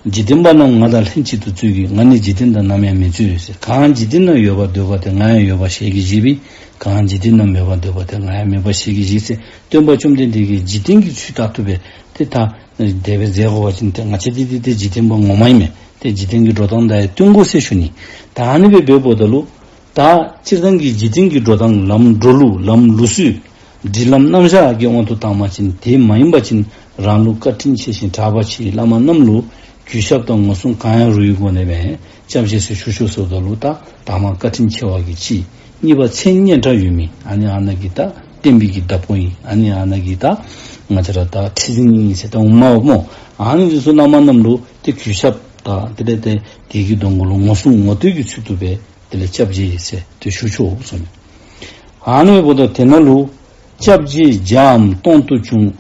འཇིག་རྟེན་པ་རྣམས་ང་དང་ལྷན་ཅིག་ཏུ་རྩོད་ཀྱི། ང་ནི་འཇིག་རྟེན་དང་ནམ་ཡང་མི་རྩོད་ཟེར། གང་འཇིག་རྟེན་ན་ཡོད་པར་འདོད་པ་དེ་ང་ཡང་ཡོད་པར་ཞལ་གྱིས་བཞེས་པས། གང་འཇིག་རྟེན་ན་མེད་པར་འདོད་པ་དེ་ང་ཡང་མེད་པར་ཞལ་གྱིས་བཞེས་ཟེར་སྟོན་པ་བཅོམ་ལྡན་འདས་ཀྱིས་འཇིག་རྟེན་གྱི་ཚུལ་ལྟར་དུ་སྦེ་ཏེ་ད་དེ་སྦེ་མཛད་དགོ་པ་ཅིན་ཏེ་ང་བཅས་འདི་འདི་ཏེ་འཇིག་རྟེན་པ་ངོ་མ་ཨིན་མས། ཏེ་འཇིག་རྟེན་གྱི་འགྲོ་སྟངས་དང་ཡང་བསྟུན་དགོ་ཟེར་ཞུ་ནི། ད་ཨ་ནི་སྦེ་འབདཝ་ད་ལུ་ད་སྤྱིར་བཏང་གི་འཇིག་རྟེན་གྱི་འགྲོ་སྟངས་ལམ་འགྲོ་ལུགས་ལམ་ལུགས་སྲོལ་སྒྲིག་ལམ་རྣམ་གཞག་གི་དབང་དུ་བཏང་བ་ཅིན་དེ་མ་ཡིན་པ་ཅིན་རང་ལུ་བཀའ་དྲིན་ཆེ་ཞིང་གྲགས་པ་ཆེ་བླ་མ་རྣམས་ལུ་གུས་ཞབས་དང་ངོ་སྲུང་གང་ཡང་རུང་བའི་སྒོ་ནས་སྦེ་སྐྱབས་རྗེ་ཟེར་ཞུ་ཆོག་ཟེརཝ་ད་ལུ་ད་དང་པ་བཀའ་དྲིན་ཆེ་བ་གི་གཅིག། གཉིས་པ་མཚན་སྙན་གྲགས་ཡོད་མི་ཨ་ནི་ཨ་ནཱ་གི་ད་བསྟན་པའི་གི་བདག་པོ་ཨིན། ཨ་ནི་ཨ་ནཱ་གི་ད་ང་བཅས་ར་ད་ཁྲི་འཛིན་ཨིན་ཟེར་ད་འོངམ་མས་སྨོ། ཨ་ནི་འདི་ཚུ་བླ་མ་རྣམས་ལུ་ཏེ་གུས་ཞབས་དང་དེ་ལས་ཏེ་དེ་གི་གདོང་ཁ་ལུ་ངོ་སྲུང་ངོ་བསྟོད་ཀྱི་ཚུལ་དུ་སྦེ་དེ་ལས་སྐྱབས་རྗེ་ཟེར་ཏེ་ཞུ་ཆོག་གསུངས་མས། ཨ་ནི་འབདཝ་ད་དེ་ནང་ལུ་སྐྱབས་རྗེ་བརྒྱའམ་སྟོང་དུ་བྱུང་།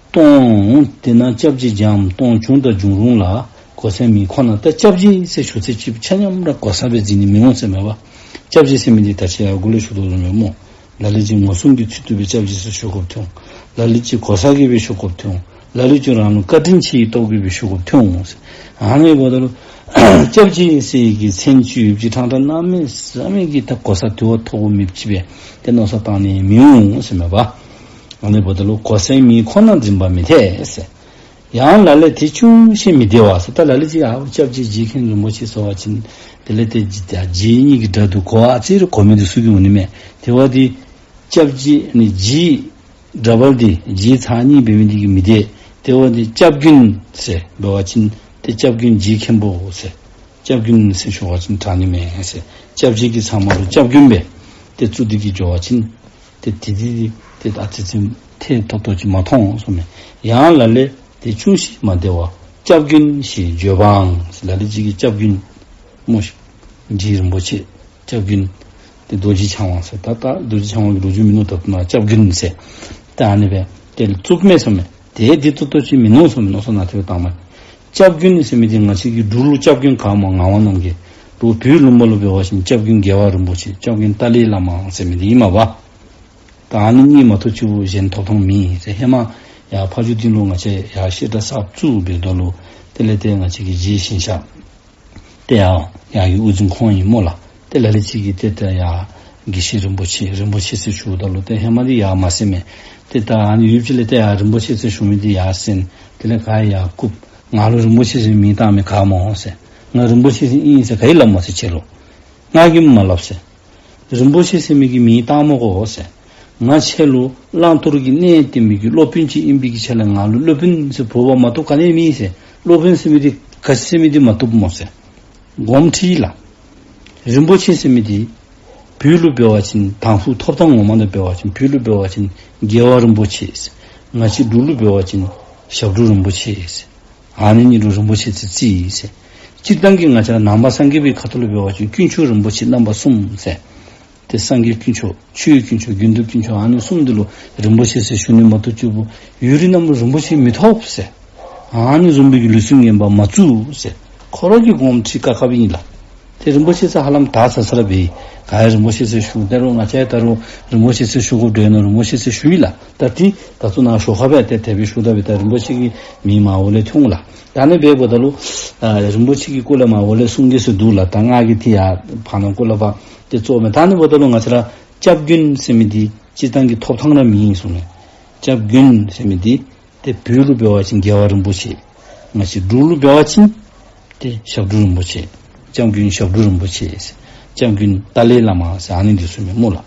སྟོང་དེ་ན་སྐྱབས་རྗེ་བརྒྱའམ་སྟོང་བྱུང་དང་འབྱུང་རུང་ལ། གོ་ས་མི་ཁོ་ན་ད་སྐྱབས་རྗེ་ཟེར་ཞུ་ཚད་ཅིག་ཆ་མཉམ་ར་གོ་ས་སྦེ་བརྩི་ནི་མི་འོང་ཟེར་མས་པ། སྐྱབས་རྗེ་ཟེར་མི་འདི་ད་ཅི་ཡར་འགོ་ལས་ཞུ་དོ་བཟུམ་སྦེ་སྨོ། ལ་ལུ་ཅིག་ངོ་སྲུང་གི་ཚུལ་དུ་སྦེ་སྐྱབས་རྗེ་ཟེར་ཞུ་དགོཔ་ཐོན་འོང་། ལ་ལུ་ཅིག་གོ་ས་གི་སྦེ་ཞུ་དགོཔ་ཐོན་འོང་། ལ་ལུ་ཅིག་རང་ལུ་བཀའ་དྲིན་ཆེ་བའི་སྟོབས་ཀྱིས་སྦེ་ཞུ་དགོཔ་ཐོན་འོང་ཟེར། ཨ་ནི་འབདཝ་ད་ལུ་སྐྱབས་རྗེ་ཟེར་གྱི་མཚན་ཅིག་ཡོདཔ་ཅིག་ཕྲང་ཕྲང་གནམ་མེད་ས་མེད་ཀྱི་ད་གོ་ས་དེ་བ་མཐོ་པོ་མེདཔ་ཅིག་སྦེ་ཏེ་མནོ་བསམ་བཏང་ནི་མི་འོང་ཟེར་མས་པ། ཨ་ནི་འབདཝ་ད་ལུ་གོ་ས་མི་ཁོ་ན་འཛིན་པ་མི་འཐད་ཟེར། ཡང་ལ་ལས་དེ་ཅུང་ཞིག་མི་བདེ་བ་ཟེར། ད་ལ་ལུ་ཅིག་ཨ་སྐྱབས་རྗེ་རྗེ་མཁན་རིན་པོ་ཆེ་ཟེར་བ་ཅིན་དེ་ལས་ཏེ་རྗེ་རྗེ་གཉིས་ཀྱི་སྒྲ་དེ་གོ་བ་ཅིག་ར་གོ་མི་འདི་ཚུ་གིས་འོང་ནི་མས། དེ་བ་འདི་སྐྱབས་རྗེ་ནི་རྗེ་འདྲ་པར་འདི་རྗེ་ཚར་གཉིས་འབད་མི་འདི་གིས་མི་བདེ། དེ་བ་འདི་སྐྱབས་མགོན་ཟེར་འབད་བ་ཅིན་ཏེ་སྐྱབས་མགོན་རྗེ་མཁན་པོ་ཟེར། སྐྱབས་མགོན་ཟེར་ཞུ་བ་ཅིན་དྲག་ནི་མས་ཟེར། སྐྱབས་རྗེ་གི་ཚབ་མ་ལུ་སྐྱབས་མགོན་སྦེ་ཏེ་བཙུགས་ཏེ་གི་འགྱོ་བ་ཅིན་ཏེ་དེ་དེ་དེ་ཏེ་ཨ་ཙི་ཙི་ཐད་ཐོབ་ཐོབ་ཅིག་མ་མཐོང་གསུངས་མས། ཡང་ལ་ལས་དེ་ཅུང་ཞིག་མ་བདེ་བ་སྐྱབས་མགོན་ཞེས་བརྗོད་པའང་ཟེར། ལ་ལུ་ཅིག་གིས་སྐྱབས་མགོན་སྨོ་ཤིག། རྗེ་རིན་པོ་ཆེ་སྐྱབས་མགོན་ཏེ་རྡོ་རྗེ་འཆང་དབང་ཟེར། ད་ད་རྡོ་རྗེ་འཆང་དབང་གི་ལོ་རྒྱུས་མིན་ནུག། ད་ད་ན་སྐྱབས་མགོན་ཟེར་ད་ཨ་ནི་སྦེ་ཏེ་བཙུགསཔ་མས་གསུངས་མས། དེ་དེ་ཏོག་ཏོ་ཅིག་མིན་ནུག་གསུངས་མས། མནོ་བསམ་ནང་དེ་སྦེ་བཏང་མས། སྐྱབས་མགོན་ཟེར་མི་འདི་ང་བཅས་ཀྱི་འབྲུག་ལུ་སྐྱབས་མགོན་ག་སྨོ་ངག་དབང་རྣམ་རྒྱལ། ལོག་བོད་ལུང་པ་ལུ་འབད་བ་ཅིན་སྐྱབས་མགོན་རྒྱལ་བ་རིན་པོ་ཆེ་སྐྱབས་མགོན་ཏཱ་ལའི་བླ་མ་ཟེར་མི་འདི་ཨིན་མས་པ། ད་ཨ་ནི་གཉིས་མ་གཏོགས་ཅིག་པོ་གཞན་ཐོབ་ཐང་མེད་ཟེར། ཧེ་མ་ཡར་ཕ་ཇོ་སྡིངས་ལུ་ང་བཅས་ཡར་བཤད་གྲྭ་གསརཔ་བཙུགས་འབདཝ་ད་ལུ་དེ་ལས་ཏེ་ང་བཅས་ཀྱི་རྗེ་ཞིང་གཤེགས་ཏེ་ཡར་ཡར་གྱི་དབུ་འཛིན་ཁོང་ཨིན་སྨོ་ལགས། ཏེ་ལ་ལུ་ཅིག་གིས་ཏེ་ད་ཡར་དགེ་བཤེས་རིན་པོ་ཆེ་རིན་པོ་ཆེ་ཟེར་ཞུཝ་ད་ལུ་ཏེ་ཧེ་མ་འདི་ཡར་མ་ཟེར་མས། ཏེ་ད་ཨ་ནི་ཡུདཔ་ཅིག་ལས་ཏེ་ཡར་རིན་པོ་ཆེ་ཟེར་ཞུ་མི་འདི་ཡར་ཟེར། དེ་ལས་ག་ཡར་བཀུག། ང་ལུ་རིན་པོ་ཆེ་ཟེར་མིང་བཏགས་མི་ག་སྨོ་ཟེར། ང་རིན་པོ་ཆེ་ཟེར་ཨིན་ཟེར་ག་ཡང་སླབ་མ་ཟེར་ཁྱེད་ལུ། ང་གིས་མ་སླབ་ཟེར། རིན་པོ་ཆེ་ཟེར་མི་གི་མིང་བཏགས་མི་དགོ་ཟེར། ང་ཁྱེད་ལུ་བླང་དོར་གྱི་གནས་བསྟན་པའི་གི་སློབ་དཔོན་ཅིག་ཨིན་པའི་གི་ཆ་ལས་ང་ལུ་སློབ་དཔོན་ཟེར་འབོ་བ་མ་གཏོགས་ག་ནི་མེད་ཟེར། སློབ་དཔོན་ཟེར་མི་འདི་ག་ཅི་ཟེར་མི་འདི་མ་གཏོགས་སྨོ་ཟེར། དགོངསམ་ཁྲེལ་ལགས། རིན་པོ་ཆེ་ཟེར་མི་འདི་བོད་ལུ་འབད་བ་ཅིན་དང་ཕུ་ཐོབ་ཐང་ངོ་མ་ལུ་འབད་བ་ཅིན་བོད་ལུ་འབད་བ་ཅིན་རྒྱལ་བ་རིན་པོ་ཆེ་ཟེར། ང་བཅས་འབྲུག་ལུ་འབད་བ་ཅིན་ཞབས་དྲུང་རིན་པོ་ཆེ་ཟེར། ཨ་ནི་གཉིས་ལུ་རིན་པོ་ཆེ་ཟེར་བརྩི་ཟེར། སྤྱིར་བཏང་གི་ང་བཅས་ར་ནང་པ་སངས་རྒྱས་པའི་ཁ་ཐུག་ལུ་འབད་བ་ཅིན་དཀོན་མཆོག་རིན་པོ་ཆེ་རྣམ་པ་གསུམ་ཟེར། ཏེ་སངས་རྒྱས་དཀོན་མཆོག་ཆོས་དཀོན་མཆོག་དགེ་འདུན་དཀོན་མཆོག་ཨ་ནི་གསུམ་འདི་ལུ་རིན་པོ་ཆེ་ཟེར་ཞུ་ནི་མ་གཏོགས་ཅིག་པོ་ཡུན་རིང་ནམ་རིན་པོ་ཆེ་མི་ཐོབ་ཟེར། ཨ་ནི་བཟུམ་སྦེ་གི་ལུགས་སྲོལ་ངན་པ་མ་བཙུགས་ཟེར། ཁོ་ར་གིས་དགོངསམ་ཁྲེལ་བཀག་བཀགཔ་ཨིན་ལགས། ཏེ་རིན་པོ་ཆེ་ཟེར་ཧ་ལམ་དར་ཚར་ཚརཝ་སྦེ་ག་ཡ་རིན་པོ་ཆེ་ཟེར་ཞུ། ད་རུང་ང་བཅས་ད་རུང་རིན་པོ་ཆེ་ཟེར་ཞུ་དགོཔ་འདྲས་ནོ། རིན་པོ་ཆེ་ཟེར་ཞུ་ཡི་ལགས། ད་ཏེ་ད་ལྟོ་ནཱ་ཞོར་ཁར་སྦེ་ཏེ་དེ་སྦེ་ཞུཝ་ད་སྦེ་ད་རིན་པོ་ཆེ་གི་མིང་མར་འོག་ལས་ཐོན་འོང་ལགས། ད་ཨ་ནི་སྦེ་འབདཝ་ད་ལུ་ཨ་རིན་པོ་ཆེ་གི་སྐོར་ལས་མར་འོག་ལས་གསུང་གེ་ཟེར་འདུག་ལགས། ད་ང་གིས་ཏེ་ཡར་བར་ན་སྐོར་ལས་ཕར་ཏེ་རྩོདཔ་མས། ད་ཨ་ནི་འབདཝ་ད་ལུ་ང་བཅས་ར་སྐྱབས་མགོན་ཟེར་མི་འདི་སྤྱིར་བཏང་གི་ཐོབ་ཐང་ར་མེད་གསུངས་མས། སྐྱབས་མགོན་ཟེར་མི་འདི་ཏེ་བོད་ལུ་འབད་བ་ཅིན་རྒྱལ་བ་རིན་པོ་ཆེ། ང་བཅས་འབྲུག་ལུ་འབད་བ་ཅིན་ཏེ་ཞབས་དྲུང་རིན་པོ་ཆེ། སྐྱབས་མགོན་ཞབས་དྲུང་རིན་པོ་ཆེ་ཟེར། སྐྱབས་མགོན་ཏཱ་ལའི་བླ་མ་ཟེར་ཨ་ནི་འདི་ཚུ་མས་སྨོ་ལགས།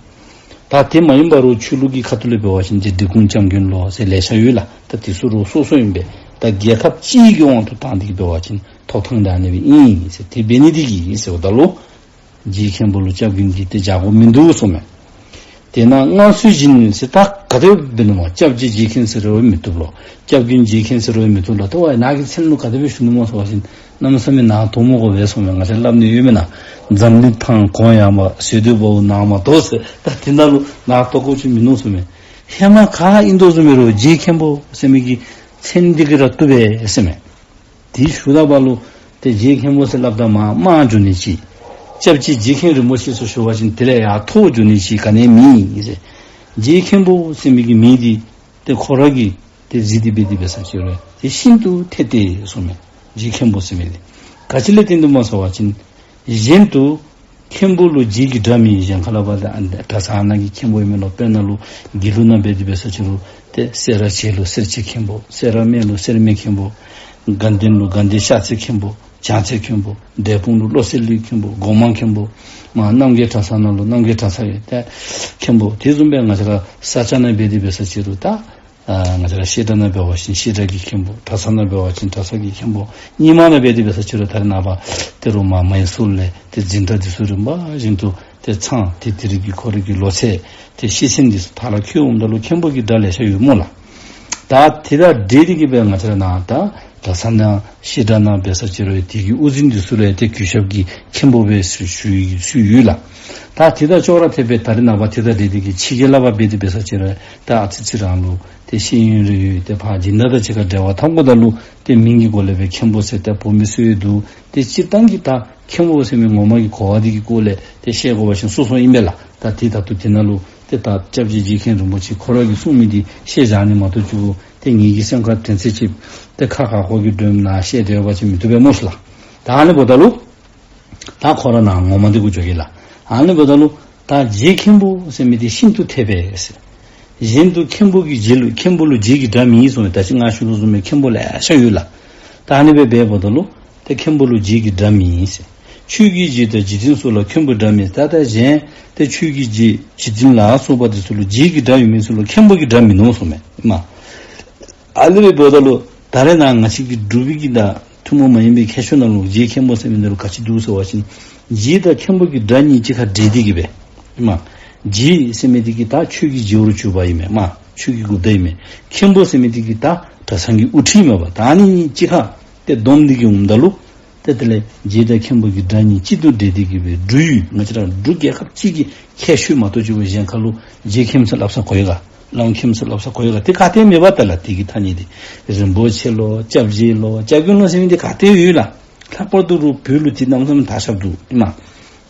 ད་དེ་མ་ཡིན་པ་རུང་ཆོས་ལུགས་ཀྱི་ཁ་ཐུག་ལས་འབད་བ་ཅིན་ཏེ་འབྲི་གུང་སྐྱབས་མགོན་ལོ་ཟེར་ལེ་ཤ་ཡོད་ལགས། ད་དེ་ཚུ་རུང་སོ་སོ་ཨིན་པས། ད་རྒྱལ་ཁབ་སྤྱི་གི་དབང་དུ་བཏང་སྟེ་གི་འབད་བ་ཅིན་ཐོབ་ཐང་འདི་ཨ་ནི་སྦེ་ཨིན་ཟེར། དེ་འབད་ནི་འདི་གིས་ཟེརཝ་ད་ལུ་རྗེ་མཁན་པོ་ལུ་སྐྱབས་མགོན་གྱིས་ཏེ་བཞག་དགོཔ་མིན་འདུག་གསུངས་མས། དེས་ན་སྔར་སྲོལ་བཞིན་ཟེར་ད་ག་དེ་འབད་ནི་སྨོ། སྐྱབས་རྗེ་རྗེ་མཁན་ཟེར་རུང་མི་བཏུབ་ལོ། སྐྱབས་མགོན་རྗེ་མཁན་ཟེར་རུང་མི་བཏུབ་ལོ། ཏེ་ཝའི་ནཱ་གི་མཚན་ལུ་ག་དེ་སྦེ་ཞུ་ནི་སྨོ་ཟེར་བ་ཅིན་གནམ་མེད་ས་མེད་ནཱ་དོག་མོ་དགོ་པས་གསུངས་མས། ང་བཅས་སླབ་ནི་ཡོད་མེན་ན། འཛམ་གླིང་ཐང་གོང་ཡངས་པ། ཟེར་སྡོད་པའོ་ནང་མ་དོག་ཟེར། ད་དེ་ནང་ལུ་ནཱ་དོག་དགོཔ་ཅིག་མིན་ནུག་གསུངས་མས། ཧེ་མ་ག་ཨིན་དོ་བཟུམ་མས་རུང་རྗེ་མཁན་པོ་ཟེར་མི་གི་མཚན་འདི་གིས་ར་བཏུབ་པས་ཟེར་མས། དེ་ཞུ་ད་བ་ལུ་ཏེ་རྗེ་མཁན་པོ་ཟེར་སླབ་ད་མར་དམའ་འགྱོ་ནི་ཅིག། སྐྱབས་རྗེ་རྗེ་མཁན་རིན་པོ་ཆེ་ཟེར་ཞུ་བ་ཅིན་དེ་ལས་ཡར་མཐོ་འགྱོ་ནི་ཅིག་ག་ནི་མེད་ཟེར། རྗེ་མཁན་པོ་ཟེར་མི་གི་མིང་འདི་ཏེ་ཁོ་ར་གིས་ཏེ་གཟིགས་ཏེ་འབད་དེ་འབད་ས་ཅིག་རུང་ཏེ་ཤིན་ཏུ་འཐད་དེ་གསུངས་མས། རྗེ་མཁན་པོ་ཟེར་མི་འདི་ག་ཅི་ལས་བརྟེན་དོ་སྨོ་ཟེར་བ་ཅིན་གཞན་དུ་མཁན་པོ་ལུ་རྗེ་གི་སྒྲ་མེད། གཞན་ཁ་ལས་ཕར་ད་གྲྭ་ཚང་ནང་གི་མཁན་པོ་ཨིན་མས་ལོ། དཔེར་ན་ལུ་དགེ་ལུགས་ནང་འབད་དེ་འབད་ས་ཅིག་རུང་ཏེ་སེ་ར་བྱེས་ལུ་སེར་བྱེས་མཁན་པོ། སེ་ར་སྨད་ལུ་སེར་སྨད་མཁན་པོ། དགའ་ལྡན་ལུ་དགའ་ལྡན་ཤར་རྩེ་མཁན་པོ། བྱང་རྩེ་མཁན་པོ། འབྲས་སྤུངས་ལུ་བློ་གསལ་གླིང་མཁན་པོ། སྒོ་མང་མཁན་པོ། མ་རྣམ་རྒྱལ་གྲྭ་ཚང་ནང་ལུ་རྣམ་རྒྱལ་གྲྭ་ཚང་ཡོད་དེ་མཁན་པོ། དེ་བཟུམ་སྦེ་ང་བཅས་ར་ས་སྐྱ་ནང་འབད་དེ་འབད་ས་ཅིག་རུང་ད་ཨ་ང་བཅས་ར་བཤད་གྲྭ་ནང་འབད་བ་ཅིན་བཤད་གྲྭ་གི་མཁན་པོ། གྲྭ་ཚང་ནང་འབད་བ་ཅིན་གྲྭ་ཚང་གི་མཁན་པོ། རྙིང་མ་ནང་འབད་དེ་འབད་ས་ཅིག་རུང་ད་རེས་ནངས་པ་ཏེ་རུང་མ་མའི་སྲོལ་ལས་ཏེ་འཛིན་གྲྭ་འདི་ཚུ་རིམ་པ་བཞིན་དུ་ཏེ་ཚང་ཏེ་དེ་རིགས་ཀྱི་ཁོ་རའི་གི་ལོ་ཚད་ཏེ་ཤེས་ཚད་འདི་ཚུ་མཐར་འཁྱོལ་འོངམ་ད་ལུ་མཁན་པོ་གི་གྲྭ་ལེ་ཤ་ཡོད་སྨོ་ལགས། ད་དེ་དང་འབྲེལ་ཏེ་གི་སྦེ་ང་བཅས་ར་ནཱ་ད་གྲྭ་ཚང་ནང་བཤད་གྲྭ་ནང་འབད་ས་ཅིག་རུང་དེ་གི་དབུ་འཛིན་འདི་ཚུ་ལུ་ཏེ་གུས་ཞབས་ཀྱི་མཁན་པོ་སྦེ་ཞུ་ཞུ་ཞུ་ཡོད་ལགས། ད་དེ་དང་ཅོག་ར་འཐདཔ་སྦེ་ད་རེས་ནངས་པ་དེ་དང་འབྲེལ་ཏེ་གི་ཕྱི་རྒྱལ་ལས་ཕར་འབད་དེ་འབད་ས་ཅིག་རུང་ད་ཨ་ཙི་ཅིག་རང་ལུ་ཏེ་ཤེས་ཡོན་རེ་ཡོད། ཏེ་ཕར་སྦྱིན་བདག་དང་གཅིག་ཁར་འབྲེལ་བ་འཐབ་དགོཔ་ད་ལུ་ཏེ་མིང་གི་སྒོ་ལས་སྦེ་མཁན་པོ་ཟེར་ཏེ་འབོ་མི་ཚུ་ཡང་འདུག། ཏེ་སྤྱིར་བཏང་གི་ད་མཁན་པོ་ཟེར་མི་ངོ་མ་གི་གོ་བ་འདི་གི་སྐོར་ལས་ཏེ་བཤད་དགོ་པ་ཅིན་སོ་སོ་ཨིན་པས་ལགས། ད་དེ་ད་ལྟོ་དེ་ནང་ལུ་ཏེ་ད་སྐྱབས་རྗེ་རྗེ་མཁན་རིན་པོ་ཆེ་ཁོ་ར་གིས་གསུངས་མི་འདི་བཤད་བཞག་ནི་མ་གཏོགས་ཅིག་ཏེ་ངེ་གི་སེམས་ཁར་དྲན་ཚད་ཅིག་ཏེ་ཁ་ཁ་ཁོ་གི་སྒྲོན་ནང་བཤད་སྡོད་པ་ཅིན་མི་བཏུབ་པས་སྨོ་ལགས། ད་ཨ་ནི་འབདཝ་ད་ལུ་ད་ཁོ་ར་ནཱ་ངོ་མ་འདི་གུ་འགྱོ་གེ་ལགས། ཨ་ནི་འབདཝ་ད་ལུ་ད་རྗེ་མཁན་པོ་ཟེར་མི་འདི་ཤིན་ཏུ་འཐད་པས་ཟེར། གཞན་དུ་མཁན་པོ་གི་རྗེ་ལུ་མཁན་པོ་ལུ་རྗེ་གི་སྒྲ་མེད་གསུངས་མས། ད་ཅི་ང་ཞུ་དོ་བཟུམ་སྦེ་མཁན་པོ་ལེ་ཤ་ཡོད་ལགས། ད་ཨ་ནི་སྦེ་འབདཝ་ད་ལུ་ཏེ་མཁན་པོ་ལུ་རྗེ་གི་སྒྲ་མེད་ཟེར། ཆོས་ཀྱི་རྗེ་དང་རྗེ་བཙུན་སོགས་ལ་མཁན་པོའི་སྒྲ་མེད། ད་ལྟ་གཞན་ཏེ་ཆོས་ཀྱི་རྗེ་རྗེ་བཙུན་ལ་སོགས་པ་འདི་ཚུ་ལུ་རྗེ་གི་སྒྲ་ཡོད་མི་ཚུ་ལུ་མཁན་པོ་གི་སྒྲ་མིན་ནུག་གསུངས་མས། ཨིན་མས། ཨ་ནི་སྦེ་འབདཝ་ད་ལུ་ད་རེས་ནཱ་ང་བཅས་ཀྱི་འབྲུག་པའི་གི་ད་ཐུན་མོང་མ་ཡིན་པའི་ཁྱད་ཆོས་ནང་ལུ་རྗེ་མཁན་པོ་ཟེར་མི་འདི་ལུ་ག་ཅི་འདུག་ཟེར་བ་ཅིན་རྗེ་དང་མཁན་པོ་གི་སྒྲ་གཉིས་གཅིག་ཁར་འདྲེས་ཏེ་གི་སྦེ། ཨིན་མས། རྗེ་ཟེར་མི་འདི་གིས་ད་ཆོས་ཀྱི་རྗེ་བོར་གྱུར་པ་ཨིན་མས། ཨིན་མས། ཆོས་ཀྱི་འགོ་བདག་ཨིན་མས། མཁན་པོ་ཟེར་མི་འདི་གིས་ད་གྲྭ་ཚང་གི་དབུ་ཁྲིད་ཨིན་མས་པ། ད་ཨ་ནི་གཉིས་གཅིག་ཁར་ཏེ་བསྡོམས་ཏེ་གི་འོངམ་ད་ལུ་ཏེ་དེ་ལས་རྗེ་དང་མཁན་པོ་གི་སྒྲ་གཉིས་གཅིག་ཏུ་འདྲེས་ཏེ་གི་སྦེ་འབྲུག་ཡུལ་ང་བཅས་ར་འབྲུག་རྒྱལ་ཁབ་གཅིག་གི་ཁྱད་ཆོས་མ་གཏོགས་ཅིག་གཞན་ཁ་ལུ་རྗེ་མཁན་ཟེར་སླབ་ས་གོ་ཡི་ག། བླམ་མཁན་ཟེར་སླབ་ས་གོ་ཡི་ག། དེ་ག་ཏེ་མེད་པ་ད་ལགས། དེ་གི་ཐ་སྙད་འདི་རིན་པོ་ཆེ་ལོ་སྐྱབས་རྗེ་ལོ་སྐྱབས་མགོན་ལོ་ཟེར་མི་འདི་ག་ཏེ་ཡོད་ལགས། ལྷག་པར་དུ་རུང་བོད་ལུ་འདི་གནམ་མེད་ས་མེད་དར་ཁྱབ་འདུག། ཨིན་མས།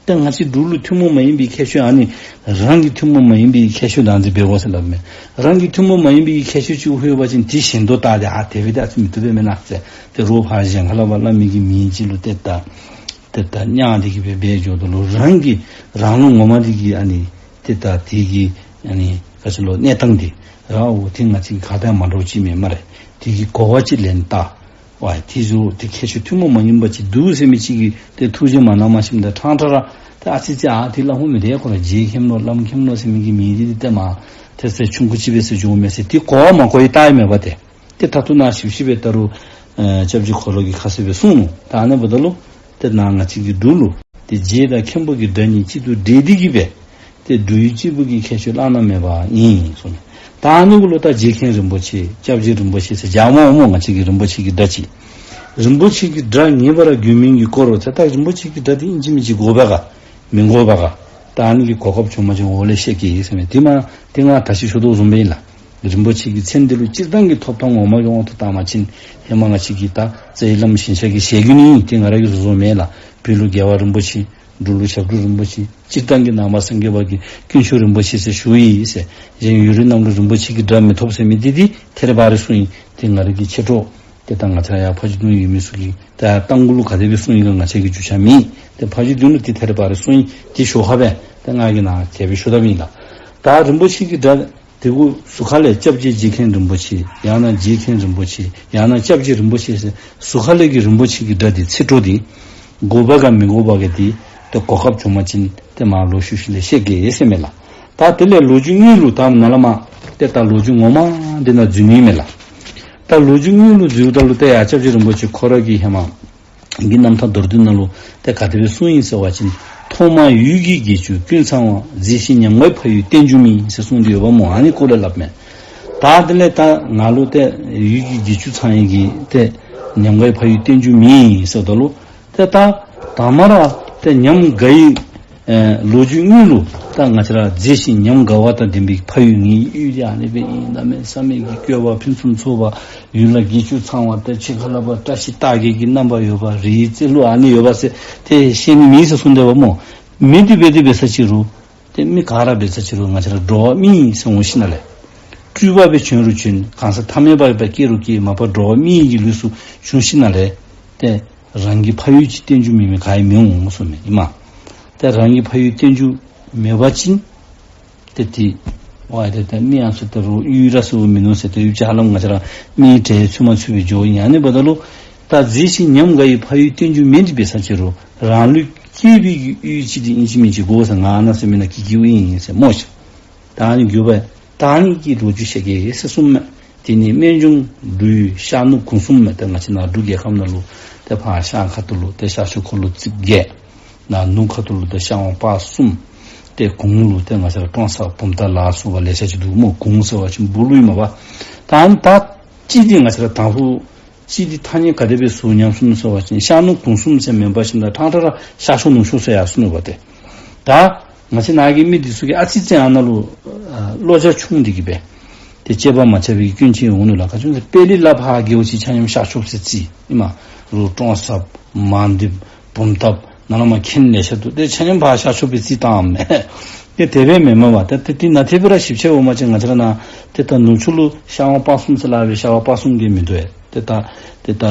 ད་ང་བཅས་འབྲུག་ལུ་ཐུན་མོང་མ་ཡིན་པའི་ཁྱད་ཆོས་ཨ་ནི་རང་གི་ཐུན་མོང་མ་ཡིན་པའི་ཁྱད་ཆོས་དང་འདི་འབད་དགོ་ཟེར་སླབ་མས། རང་གི་ཐུན་མོང་མ་ཡིན་པའི་ཁྱད་ཆོས་ཅིག་ལྷོད་པ་ཅིན་དེ་གཞན་དུ་བལྟ་སྟེ་ཨ་དེ་སྦེ་ད་ཨ་ཙི་མི་བཏུབ་པས་མེན་ན་ཟེར། ཏེ་རོགས་ཕར་གཞན་ཁ་ལས་ཕར་སླབ་མི་གི་མིང་ཅིག་ལུ་ཏེ་ད་ཏེ་ད་བརྙས་ཏེ་གི་སྦེ་འབད་འགྱོཝ་ད་ལུ་རང་གི་རང་ལུགས་ངོ་མ་འདི་གི་ཨ་ནི་ཏེ་ད་དེ་གི་ཨ་ནི་ག་ཅི་ལོ་གནས་སྟངས་འདི་ར་འོ་དེ་ང་བཅས་ཀྱི་ཁ་ཏ་མ་འདྲཝ་ཅིག་མེན་སྨ་རེ། དེ་གི་གོ་བ་ཅིག་ལེན་ད། ཝའི་དེ་ཚུ་དེ་ཁྱད་ཆོས་ཐུན་མོང་མ་ཡིན་པ་ཅིག་འདུག་ཟེར་མི་ཅིག་གིས་ཏེ་ཐུགས་རྗེ་མ་གནང་མ་ཤེསཔ་ད་ཕྲང་ཕྲང་ར་ཏེ་ཨ་ཙི་ཅིག་ཨ་དེ་སླབ་འོང་མི་དེ་ཁོ་ར་རྗེ་མཁན་ལོ་བླམ་མཁན་ལོ་ཟེར་མི་གི་མིང་འདི་ཏེ་མ་ཏེ་ཚེ་ཆུང་ཀུ་ཅིག་སྦེ་ཟེར་འགྱོཝ་མས་ཟེར་དེ་གོ་བ་མ་གོ་ཡི་ལྟ་ཡི་མེད་པ་ཏེ། ཏེ་ད་ལྟོ་ནཱ་ཞིབ་ཞིབ་སྦེ་ལྟ་རུང་ཨེ་སྐྱབས་རྗེ་ཁོ་ར་གིས་ཁ་གསལ་སྦེ་གསུངས་ནུག། ད་ཨ་ནི་འབདཝ་ད་ལུ་ཏེ་ནཱ་ང་བཅས་ཀྱི་འབྲུག་ལུ་ཏེ་རྗེ་དང་མཁན་པོ་གི་སྒྲ་གཉིས་གཅིག་ཏུ་འདྲེས་ཏེ་གི་སྦེ་ཏེ་འབྲུག་ཡུལ་གཅིག་པུ་གི་ཁྱད་ཆོས་བླ་ན་མེད་པ་ཨིན་གསུངས་ནུག། ད་ཨ་ནི་གུ་ལུ་ད་རྗེ་མཁན་རིན་པོ་ཆེ་སྐྱབས་རྗེ་རིན་པོ་ཆེ་ཟེར་བྱ་མོ་མོ་ང་བཅས་ཀྱི་རིན་པོ་ཆེ་གི་སྒྲ་ཅིག། རིན་པོ་ཆེ་གི་སྒྲ་ངེས་པར་དགོས་མིན་གྱི་སྐོར་རོ་ཟེར། ད་རིན་པོ་ཆེ་གི་སྒྲ་འདི་ཨིན་ཅི་མིན་ཅི་དགོ་པས་ག་མི་དགོ་པས་ག། ད་ཨ་ནི་གི་གོ་སྐབས་བྱུང་པ་ཅིན་འོག་ལས་བཤད་གེ་ཟེར་མས། དེ་མ་དེ་ང་ད་ཅི་ཞུ་དོ་བཟུམ་སྦེ་ཨིན་ལགས། རིན་པོ་ཆེ་གི་མཚན་འདི་ལུ་སྤྱིར་བཏང་གི་ཐོབ་ཐང་ངོ་མ་གི་དབང་དུ་བཏང་པ་ཅིན་ཧེ་མ་ང་བཅས་ཀྱི་ད་རྩ་བའི་བླམ་ཞིང་གཤེགས་ཀྱི་ཞལ་རྒྱུན་ཨིན། དེ་ང་ར་གིས་བཟོ་བཟོཝ་མེན་ལགས། བོད་ལུ་རྒྱལ་བ་རིན་པོ་ཆེ། འབྲུག་ལུ་ཞབས་དྲུང་རིན་པོ་ཆེ། སྤྱིར་བཏང་གི་ནང་པ་སངས་རྒྱས་པ་གིས་དཀོན་མཆོག་རིན་པོ་ཆེ་ཟེར་ཞུ་ཡི་ཟེར། གཞན་ཡུལ་རིས་རྣམས་ལུ་རིན་པོ་ཆེ་གི་སྒྲ་མི་ཐོབ་ཟེར་མི་འདི་འདི་ཐད་རི་བ་རི་གསུངས་ཡི། དེ་ང་ར་གི་མཆེད་གྲོགས་ཏེ་ད་ང་བཅས་ར་ཡར་ཕ་ཇོ་སྡོང་ཡོད་མི་ཚུ་གིས་ད་རྟ་མགོ་ལུ་ག་དེ་སྦེ་གསུངས་ཡི་ག་ང་བཅས་ཀྱིས་རྒྱུས་ཆ་མེད། ཏེ་ཕ་ཇོ་སྡོང་ལུ་ཏེ་ཐད་རི་བ་རི་གསུངས་ཡི། ཏེ་ཞོར་ཁར་སྦེ་ཏེ་ང་གིས་ནཱ་དེ་སྦེ་ཞུ་དཔ་ཨིན་ལགས། ད་རིན་པོ་ཆེ་གི་སྒྲ་དེ་གུ་ཟུར་ཁ་ལས་སྐྱབས་རྗེ་རྗེ་མཁན་རིན་པོ་ཆེ་ཡང་ན་རྗེ་མཁན་རིན་པོ་ཆེ་ཡང་ན་སྐྱབས་རྗེ་རིན་པོ་ཆེ་ཟེར་ཟུར་ཁ་ལས་ཀྱི་རིན་པོ་ཆེ་གི་སྒྲ་དེ་ཚིག་གྲོགས་དེ་དགོ་པས་ག་མི་དགོ་པས་ག་དེ་ཏེ་གོ་སྐབས་བྱུང་པ་ཅིན་ཏེ་མ་ལོག་ཤུལ་ཤུལ་ལས་བཤད་གེ་ཟེར་མས་ལགས། ད་དེ་ལས་ལོ་རྒྱུས་དངོས་ལུ་ད་ནཱ་ལས་མར་ཏེ་ད་ལོ་རྒྱུས་ངོ་མ་འདི་ནང་འཛུལ་ནི་མས་ལགས། ད་ལོ་རྒྱུས་དངོས་ལུ་འཛུལཝ་ད་ལུ་ཏེ་ཡར་སྐྱབས་རྗེ་རིན་པོ་ཆེ་ཁོ་ར་གིས་ཧེ་མ་གི་རྣམ་ཐར་མདོར་བསྡུས་ནང་ལུ་ཏེ་ག་དེ་སྦེ་གསུངས་ཡི་ཟེར་བ་ཅིན། ཐོག་མར་ཡུལ་གྱི་དགེ་བཅུ་ཀུན་ཚང་བ། མཛེས་ཤིང་ཉམས་དགའི་ཕ་ཡུལ་བསྟན་འགྱུར་མིན་ཟེར་གསུངས་ཏེ་ཡོདཔ་སྨོ། ཨ་ནི་སྐོར་ལས་སླབ་མས། ད་དེ་ལས་ད་ང་ལུ་ཏེ་ཡུལ་གྱི་དགེ་བཅུ་ཚང་ཡི་གི་ཏེ་ཉམས་དགའི་ཕ་ཡུལ་བསྟན་འགྱུར་མིན་ཟེརཝ་ད་ལུ་ཏེ་ད་དང་མ་ར་ཏེ་ཉམས་དགའི་ཨེ་ལོ་རྒྱུས་དངོས་ལུ་ད་ང་བཅས་ར་མཛེས་ཤིང་ཉམས་དགའ་བ་དང་ལྡན་པའི་ཕ་ཡུལ་ངེའི་ཡུལ་འདི་ཨ་ནི་སྦེ་ཨིན། གནམ་མེད་ས་མེད་ཀྱི་བཀོད་པ་ཕུན་སུམ་ཚོགས་པ། ཡུལ་ལ་དགེ་བཅུ་ཚང་བ་དང་ཕྱི་ཁ་ལས་ཕར་བཀྲ་ཤིས་རྟགས་བརྒྱད་ཀྱི་རྣམ་པ་ཡོད་པ། རིའི་རྩེ་ལུ་ཨ་ནི་ཡོད་པ་ཟེར་ཏེ་བཤད་ནི་མེད་ཟེར་གསུངས་དོ་བ་སྨོ། མེད་དེ་འབད་དེ་འབད་ས་ཅིག་རུང་ཏེ་མི་ག་ར་འབད་ས་ཅིག་རུང་ང་བཅས་ར་འགྲོ་བ་མི་ཨིན་ཟེར་འོང་ཤིག་ན་ལས། སྤྲུལ་པ་སྦེ་བྱོན་རུང་བྱོན། གང་ཟག་ཐ་མལ་པ་སྦེ་སྐྱེ་རུང་སྐྱེ། མ་པ་འགྲོ་བ་མི་ཡི་གི་ལུས་སུ་བྱོན་ཤིག་ན་ལས། ཏེ་རང་གི་ཕ་ཡུལ་གྱི་བསྟན་འགྱུར་མེད་མི་ག་ཡང་མི་འོང་གསུངས་མས། ཨིན་མས། ཏེ་རང་གི་ཕ་ཡུལ་བསྟན་འགྱུར་མེད་པ་ཅིན་ཏེ་དེ་ཝའི་ཏེ་ཏེ་མི་ཡང་ཚུ་ད་རུང་ཡུལ་ར་ཚུ་མིན་ནུག་ཟེར་ཏེ་ཡུལ་ཅིག་ཧ་ལམ་ང་བཅས་ར་མི་གྲལ་ཚུད་མ་ཚུད་པའི་འགྱོ་ཨིན། ཨ་ནི་འབདཝ་ད་ལུ་ ད་མཛེས་ཤིང་ཉམས་དགའ་བའི་ཕ་ཡུལ་བསྟན་རྒྱུ་མེད་དེ་འབད་ས་ཅིག་རུང་རང་ལུས་སྐྱེས་པའི་གི་ཡུལ་ཅིག་འདི་ཨིན་ཅི་མིན་ཅི་དགོ་ཟེར། ང་ཨ་ནཱ་ཟེར་མེན་ན་གི་གི་ཡུལ་ཨིན་ཟེར་སྨོ་ཤིག། ད་ཨ་ནི་གི་ཡུལ་ད་ཨ་ནི་གི་ལོ་རྒྱུས་བཤད་གེ་ཟེར་གསུངམ་མས། དེ་ནི་སྨན་ལྗོངས་འབྲུག་ཡུལ་ཤར་ནུབ་གུང་གསུམ་མས། ད་ང་བཅས་ནཱ་འབྲུག་རྒྱལ་ཁབ་ནང་ལུ་ཏེ་ཕར་ཤར་ཁ་ཐུག་ལུ་ཏེ་ཤར་ཕྱོགས་འཁོར་ལོ་རྩིབས་བརྒྱད། ནཱ་ནུབ་ཁ་ཐུག་ལུ་ཏེ་ཤར་ཝང་སྤ་གསུམ། ཏེ་གུང་ལུ་ཏེ་ང་བཅས་ར་ཀྲོང་གསར་བུམ་ཐང་ལ་སོགས་པ་ལེ་ཤ་ཅིག་འདུག་སྨོ། གུང་ཟེར་བ་ཅིན་སྦུག་ལུ་ཨིན་མས་པ། ད་ཨ་ནི་ད་ཅི་འདི་ང་བཅས་ར་དང་ཕུ་ཅི་འདི་ཐ་སྙད་ག་དེ་སྦེ་ཟུར་ཉམས་སོང་ནུག་ཟེར་བ་ཅིན་ཤར་ནུབ་གུང་གསུམ་ཟེར་མེན་པར་ཞིནམ་ད་ཕྲང་ཕྲང་ར་ཤར་ཕྱོགས་ནུབ་ཕྱོགས་ཟེར་ཡར་སོང་ནུག་པ་ཏེ། ད་ང་བཅས་ནཱ་གི་མི་འདི་ཚུ་གིས་ཨ་ཙི་ཙི་ཨ་ནཱ་ལུ་ཨ་བློ་རྒྱ་ཆུང་སྟེ་གིས་སྦེ་ཏེ་དཔྱད་པ་མ་རྐྱབ་པའི་སྐྱོན་ཅིག་འོང་ནུག་ལགས། ག་ཅི་སྨོ་ཟེར་དཔལ་ལྡན་ལ་ཕར་རྒེད་འོག་ཅིག་ཆ་མཉམ་ཤར་ཕྱོགས་ཟེར་རྩིས་ཨིན་མས། རུང་ཀྲོང་གསར་མང་སྡེ་བུམ་ཐང་ནཱ་ལས་མར་ཁྱེན་ལེ་ཤ་འདུག། ཏེ་ཆ་མཉམ་ཕར་ཤར་ཕྱོགས་སྦེ་རྩིས་བཏངམ་མས། ཏེ་དེ་སྦེ་མེན་མས་པ། ཏེ་ཏེ་ཏེ་ནཱ་ཏེ་སྦེ་ར་ཞིབ་དཔྱད་འོང་པ་ཅིན་ང་བཅས་ར་ནཱ་ཏེ་ད་ནུབ་ཕྱོགས་ལུ་ཤར་ཝང་སྤ་གསུམ་ཟེར་སླབ་པའི་ཤར་ཝང་སྤ་གསུམ་གྱིས་མི་དོ་ཡ། ཏེ་ད་ཏེ་ད་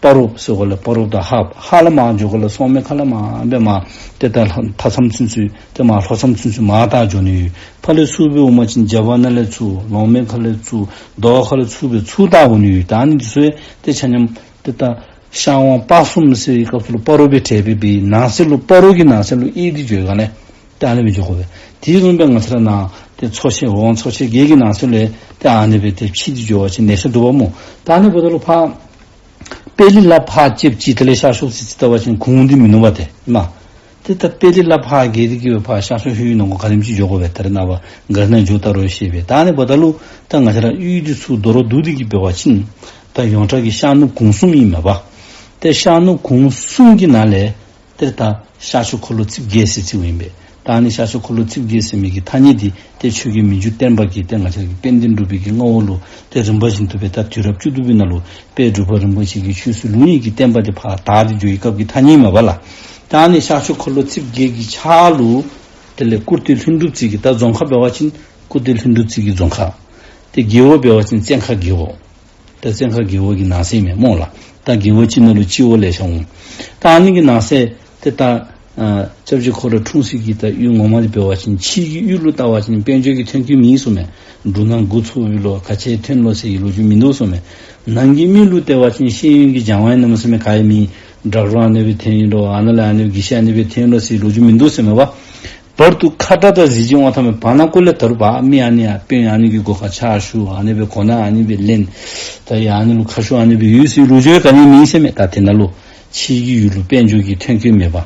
སྤ་རོ་ཟེར་གོ་ལས་སྤ་རོ་དང་ཧཱཔ་ཧཱཔ་ལས་མར་འགྱོ་གོ་ལས་སོང་མེད་ཁ་ལས་མར་སྦེ་མར་ཏེ་ད་ལྷོ་མཐའ་མཚམས་ཚུན་ཚོད་ཏེ་མར་ལྷོ་མཚམས་ཚུན་ཚོད་མར་ད་འགྱོ་ནི་ཡོད། ཕར་ལས་ཚུར་སྦེ་འོང་པ་ཅིན་རྒྱ་བ་ནང་ལས་ཚུར་ལོང་མེད་ཁ་ལས་ཚུར་རྡོ་ཁ་ལས་ཚུར་སྦེ་ཚུར་ད་འོང་ནི་ཡོད། ད་ཨ་ནི་འདི་ཚུ་ཡང་ཏེ་ཆ་མཉམ་ཏེ་ད་ཤར་ཝང་སྤ་གསུམ་ཟེར་བའི་སྐབས་སུ་ལུ་སྤ་རོ་སྦེ་གྲལ་སྦེ་སྦེ་ནང་གསེས་ལུ་སྤ་རོ་གི་ནང་གསེས་ལུ་གཡུས་འདི་འགྱོ་ག་ལས་ཏེ་ཨ་ནི་སྦེ་འགྱོ་དགོ་པས། དེ་བཟུམ་སྦེ་ང་བཅས་ར་ནཱ་ཏེ་ཚོ་ཆེན་ཝང་ཚོ་ཆེན་བརྒྱད་ཀྱི་ནང་གསེས་ལས་ཏེ་ཨ་ནི་སྦེ་ཏེ་ཕྱེ་སྟེ་འགྱོ་བ་ཅིན་ལེ་ཤ་འདུག་པ་སྨོ། ད་ཨ་ནི་འབདཝ་ད་ལུ་ཕར་དཔལ་ལྡན་ལ་ཕར་ལྕེབ་ཅིག་དེ་ལས་ཤར་ཕྱོགས་ཟེར་རྩིས་བལྟ་བ་ཅིན་གུང་འདི་མིན་ནུག་པ་ཏེ་ཨིན་མས། ཏེ་ད་དཔལ་ལྡན་ལ་ཕར་རྒལ་ཏེ་གིས་སྦེ་ཕར་ཤར་ཕྱོགས་ཡུལ་ནང་གོ་ག་དེམ་ཅིག་འགྱོ་དགོ་པས། ད་རེས་ནངས་པ་ག་ནང་འགྱོ་ད་རུང་ཤེས་པས། ད་ཨ་ནི་འབདཝ་ད་ལུ་ད་ང་བཅས་ར་གཡུས་འདི་ཚུ་དོ་རུང་བསྡུ་སྟེ་གིས་འབད་བ་ཅིན་ད་ཡོངས་གྲགས་ཀྱི་ཤར་ནུབ་གུང་གསུམ་ཨིན་མས་པ། ཏེ་ཤར་ནུབ་གུང་གསུམ་གྱི་ནང་ལས་ཏེ་ད་ཤར་ཕྱོགས་འཁོར་ལོ་རྩིབས་བརྒྱད་ཟེར་རྩིསཝ་ཨིན་པས། ད་ཨ་ནི་ཤར་ཕྱོགས་འཁོར་ལོ་རྩིབས་བརྒྱད་ཟེར་མི་གི་ཐ་སྙད་འདི་ཏེ་ཆོས་རྒྱལ་མི་འགྱུར་བརྟན་པ་གིས་ཏེ་ང་བཅས་ཀྱི་དཔལ་ལྡན་འབྲུག་པའི་གི་མངའ་འོག་ལུ་ཏེ་རིམ་པ་བཞིན་དུ་སྦེ་ད་དུས་རབས་བཅུ་བདུན་པའི་ནང་ལུ་དཔལ་འབྲུག་པ་རིན་པོ་ཆེ་གི་ཆོས་སྲིད་ལུགས་གཉིས་ཀྱི་བསྟན་པ་འདི་ཕར་དར་ཏེ་འགྱོ་བའི་སྐབས་ཀྱི་ཐ་སྙད་མས་པ་ལགས། ད་ཨ་ནི་ཤར་ཕྱོགས་འཁོར་ལོ་རྩིབས་བརྒྱད་ཀྱི་ཕྱག་ལུ་དེ་ལས་སྐུར་སྟོད་ལྷུན་གྲུབ་རྩེ་གི་ད་རྫོང་ཁག་འབད་བ་ཅིན་སྐུར་སྟོད་ལྷུན་གྲུབ་རྩེ་གི་རྫོང་ཁག། ཏེ་རྒེད་འོག་འབད་བ་ཅིན་བཙན་མཁར་རྒེད་འོག། ད་བཙན་མཁར་རྒེད་འོག་གི་ནང་གསེས་མས་སྨོ་ལགས། ད་རྒེད་འོག་གཅིག་ནང་ལུ་སྤྱི་འོག་ལེ་ཤ་འོང་། ད་ཨ་ནི་གི་ནང་གསེས་ཏེ་ད་ཨ་སྐྱབས་རྗེ་ཁོ་ར་འཁྲུངས་ས་གི་ད་ཡུལ་ངོ་མ་འདི་འབད་བ་ཅིན་ཕྱི་གི་ཡུལ་ལུ་བལྟ་བ་ཅིན་དཔལ་འབྱོར་གྱི་ཐོན་སྐྱེད་མེད་གསུངམ་མས། འབྲུ་སྣ་དགུ་ཚུགས་པའི་ལོ་ག་ཅི་ཐོན་ལོ་ཟེར་བའི་ལོ་རྒྱུས་མིན་འདུག་གསུངམ་མས། ནང་གི་མི་ལུ་བལྟ་བ་ཅིན་ཤེས་ཡོན་གྱི་སྦྱང་བ་ཨིན་ན་མས་ཟེར་མས། ག་ཡང་མེད། ཌོག་ཊར་ཨ་ནི་སྦེ་ཐོན་ཡི་ལོ་ཨ་ནཱ་ལས་ཨ་ནི་སྦེ་དགེ་བཤེས་ཨ་ནི་སྦེ་ཐོན་ལོ་ཟེར་བའི་ལོ་རྒྱུས་མིན་འདུག་ཟེར་མས་པ། བར་དུ་ཁ་དྲག་དང་གཟི་བརྗིད་དབང་ཐང་མེད། བར་ན་ཀོ་ལས་ད་རུང་འབད་མི་ཨ་ནི་ཡང་དཔོན་ཨ་ནི་གི་སྒོ་ཁར་ཕྱག་ཞུ་ཨ་ནི་སྦེ་གོ་གནས་ཨ་ནི་སྦེ་ལེན། ད་ཡང་ཨ་ནི་ལུ་ཁ་ཤུ་ཨ་ནི་སྦེ་ཡོད་ཟེར་ལོ་རྒྱུས་ག་ནི་མེད་ཟེར་མས། ད་དེ་ནང་ལུ་ཕྱི་གི་ཡུལ་ལུ་དཔལ་འབྱོར་གྱི་ཐོན་སྐྱེད་མེད་པ།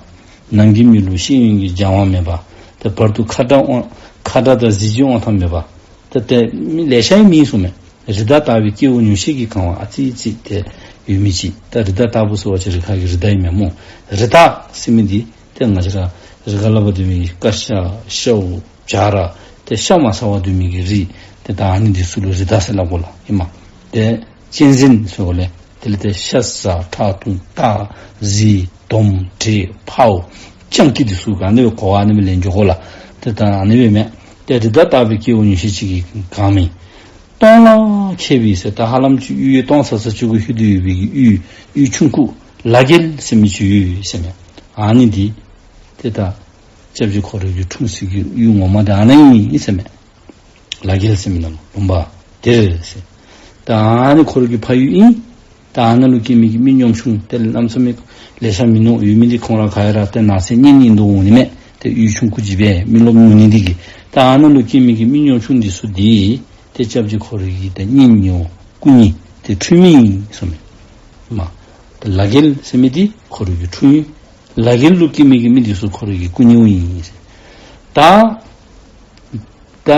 ནང་གི་མི་ལུ་ཤེས་ཡོན་གྱི་སྦྱང་བ་མེད་པ། ད་བར་དུ་ཁ་དྲག་དབང་ཁ་དྲག་དང་གཟི་བརྗིད་དབང་ཐང་མེད་པ། ད་ཏེ་མི་ལེ་ཤ་ཡང་མེད་གསུངམ་མས། རི་དྭགས་ལྟ་བུའི་སྐྱེ་བོ་ཉུང་ཤས་ཀྱིས་གང་བ་ཨ་ཙི་ཙི་ཏེ་ཡོད་མི་ཅིག། ད་རི་དྭགས་ལྟ་བུ་ཟེར་བ་ཅིན་རི་ཁ་གི་རི་དྭགས་ཨིན་མས་སྨོ། རི་དྭགས་ཟེར་མི་འདི་ཏེ་ང་བཅས་ར་རི་ཁར་ལུ་སྡོད་མི་ཀ་ཤ་ཤཝ་བྱ་ར་ཏེ་ཤ་མ་ཟ་བར་སྡོད་མི་གི་རིགས་ཏེ་ད་ཨ་ནི་འདི་ཚུ་ལུ་རི་དྭགས་ཟེར་སླབ་དགོ་ལགས་ཨིན་མས། ཏེ་གཅན་གཟན་ཟེར་དགོ་ལགས། དེ་ལས་ཏེ་ཤ་ཟ་ཁྲག་འཐུང་སྟག་གཟིག་དོམ་དྲེད་འཕརཝ་སྤྱང་ཀི་འདི་ཚུ་ག་ཨ་ནི་སྦེ་གོ་བ་ཨ་ནི་སྦེ་ལེན་འགྱོ་དགོ་ལགས། ཏེ་ད་ཨ་ནི་སྦེ་མས། ཏེ་རི་དྭགས་ལྟ་བུའི་སྐྱེ་བོ་ཉུང་ཤས་ཅིག་གིས་གང་མི། སྟོང་ལ་ཁད་པའི་ཟེར་ད་ཧ་ལམ་ཅིག་གཡུས་སྟོང་ས་ས་ཅིག་གུ་ལྷོད་དེ་ཡོད་པའི་གི་གཡུས་གཡུས་ཆུང་ཀུ་ལ་རྒྱལ་ཟེར་མི་ཅིག་ཡོད་ཟེར་མས། ཨ་ནི་འདི་ཏེ་ད་སྐྱབས་རྗེ་ཁོ་ར་གི་འཁྲུངས་ས་གི་གཡུས་ངོ་མ་འདི་ཨ་ནཱ་ཨིན་ཟེར་མས། ལ་རྒྱལ་ཟེར་མི་ནང་ལུ་ལུང་པ་དེར་ཟེར། ད་ཨ་ནི་ཁོ་ར་གི་ཕ་ཡུལ་ཨིན། ད་ཨ་ནཱ་ལུ་སྐྱེས་མི་གི་མི་ཉམ་ཆུང་དེ་ལས་གནམ་མེད་ས་མེད་ལེ་ཤ་མིན་ནུག། ཡོད་མི་འདི་ཁོང་ར་ག་ཡ་ར་ཏེ་ནགས་ཚལ་གཉན་ཨིན་དོ་འོང་ནི་མས། ཏེ་གཡུས་ཆུང་ཀུ་ཅིག་སྦེ་མི་རློབས་ནུག་ནི་འདི་གིས། ད་ཨ་ནཱ་ལུ་སྐྱེས་མི་གི་མི་ཉམ་ཆུང་འདི་ཚུ་འདི་ཏེ་སྐྱབས་རྗེ་ཁོ་ར་གི་ཏེ་གཉེན་ཉེཝ་སྐུ་གཉེན་ཏེ་འཁྲུལ་མེད་ཨིན་གསུངམ་མས། མ་ཏེ་ལ་རྒྱལ་ཟེར་མི་འདི་ཁོ་ར་གི་འཁྲུངས་ཡུལ། ལ་རྒྱལ་ལུ་སྐྱེས་མི་གི་མི་འདི་ཚུ་ཁོ་ར་གི་སྐུ་ཉེཝ་ཨིན་ཟེར། ད་ད་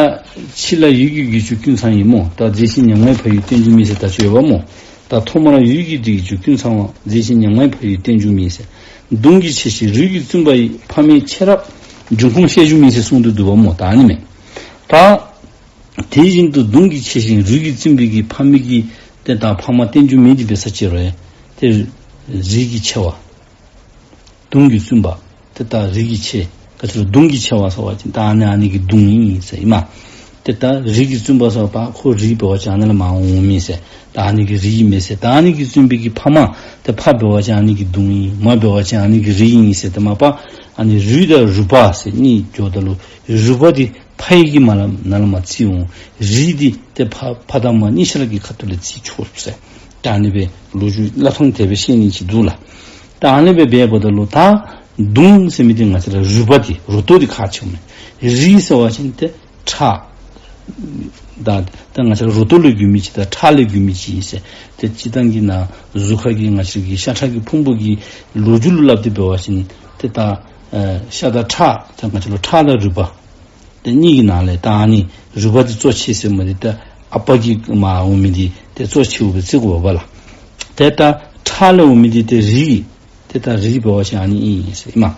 ཕྱི་ལ་ཡུལ་གྱི་རྒྱུད་ཅུང་ཀུན་ཚང་ཡིན་སྨོ། ད་མཛེས་ཤིང་ཉམ་ང་བའི་ཕ་ཡུལ་བསྟན་རྒྱུ་མེད་ཟེར་ད་ཅི་ཡོདཔ་སྨོ། ད་ཐོག་མར་ཡུལ་གྱི་རྒྱུད་ཅུང་ཀུན་ཚང་བ། མཛེས་ཤིང་ཉམ་ང་བའི་ཕ་ཡུལ་བསྟན་རྒྱུ་མེད་ཟེར། གདུང་གི་ཆེ་ཞིང་རུས་ཀྱི་བཙུན་པ་ཡི། ཕ་མེས་ཆེ་རབས་འབྱུང་ཁུངས་བཤད་རྒྱུ་མེད་ཟེར་གསུངས་ཏེ་འདུག་པ་སྨོ། ད་ཨ་ནི་མས། ད་དེ་བཞིན་དུ་གདུང་གི་ཆེ་ཞིང་རུས་ཀྱི་བཙུན་པའི་གི་ཕ་མེས་ཀྱི་ཏེ་ད་ཕ་མ་བསྟན་རྒྱུ་མེད་དེ་འབད་ས་ཅིག་རུང་ཡང་ཏེ་རིགས་ཀྱི་ཆེ་བ། གདུང་གི་བཙུན་པ། ཏེ་ད་རིགས་ཀྱི་ཆེ། ག་ཅི་རུང་གདུང་གི་ཆེ་བ་ཟེར་བ་ཅིན་ད་ཨ་ནི་ཨ་ནི་གི་གདུང་ཨིན་ཟེར་ཨིན་མས། ཏེ་ད་རིགས་ཀྱི་བཙུན་པ་ཟེར་བ་ཁོ་རིགས་འབད་བ་ཅིན་ཨ་ནི་ལས་མར་འོང་མི་ཟེར། ད་ཨ་ནི་གི་རིགས་ཨིན་མས་ཟེར། ད་ཨ་ནི་གི་བཙུན་པའི་གི་ཕ་མ་ཏེ་ཕ་འབད་བ་ཅིན་ཨ་ནི་གི་གདུང་ཨིན། མ་འབད་བ་ཅིན་ཨ་ནི་གི་རིགས་ཨིན་ཟེར། ཏེ་མ་པ་ཨ་ནི་རུས་དང་རུས་པ་ཟེར་གཉིས་འགྱོཝ་ད་ལུ་རུས་པ་འདི་ཕ་ཡི་གི་མ་ལ་ནང་ལས་མར་བརྩི་འོང་། རིགས་འདི་ཏེ་ཕ་ཕ་དང་མ་གཉིས་ཆ་ར་གི་ཁ་ཐུག་ལས་བརྩི་ཆོག་ཟེར། ད་ཨ་ནི་སྦེ་ལོ་རྒྱུས་ལ་ཐང་དེ་སྦེ་བཤད་ནི་ཅིག་འདུག་ལགས། ད་ཨ་ནི་སྦེ་འབདཝ་ད་ལུ་ད་གདུང་ཟེར་མི་འདི་ང་བཅས་ར་རུས་པ་འདི་རུ་ཏོ་འདི་ཁག་ཆེཝ་མས། རི་ཟེར་བ་ཅིན་ཏེ་ཁྲག། ད་ད་ང་བཅས་ར་རུ་ཏོ་ལས་གྱུར་མི་ཅིག་དང་ཁྲག་ལས་གྱུར་མི་ཅིག་ཨིན་ཟེར། ཏེ་སྤྱིར་བཏང་གི་ནང་གཟུགས་ཁ་གི་ང་བཅས་ཀྱི་ཤ་ཁྲག་གི་ཕུང་པོ་གི་ལོ་རྒྱུས་ལུ་སླབ་སྟེ་འབད་བ་ཅིན་ཏེ་ད་ཨེ་ཤ་དང་ཁྲག། ད་ང་བཅས་ལུ་ཁྲག་དང་རུས་པ་ཏེ་གཉིས་ཀྱི་ནང་ལས་ད་ཨ་ནི་རུས་པ་འདི་གཙོ་ཆེ་ཟེར་མི་འདི་ད་ཨ་པ་གི་མར་འོང་མི་འདི་ཏེ་གཙོ་ཆེཝ་སྦེ་བརྩི་དགོ་པས་ལགས། ཏེ་ད་ཁྲག་ལས་འོང་མི་འདི་ཏེ་རིགས། ཏེ་ད་རིགས་འབད་བ་ཅིན་ཨ་ནི་ཨིན་ཟེར་ཨིན་མས།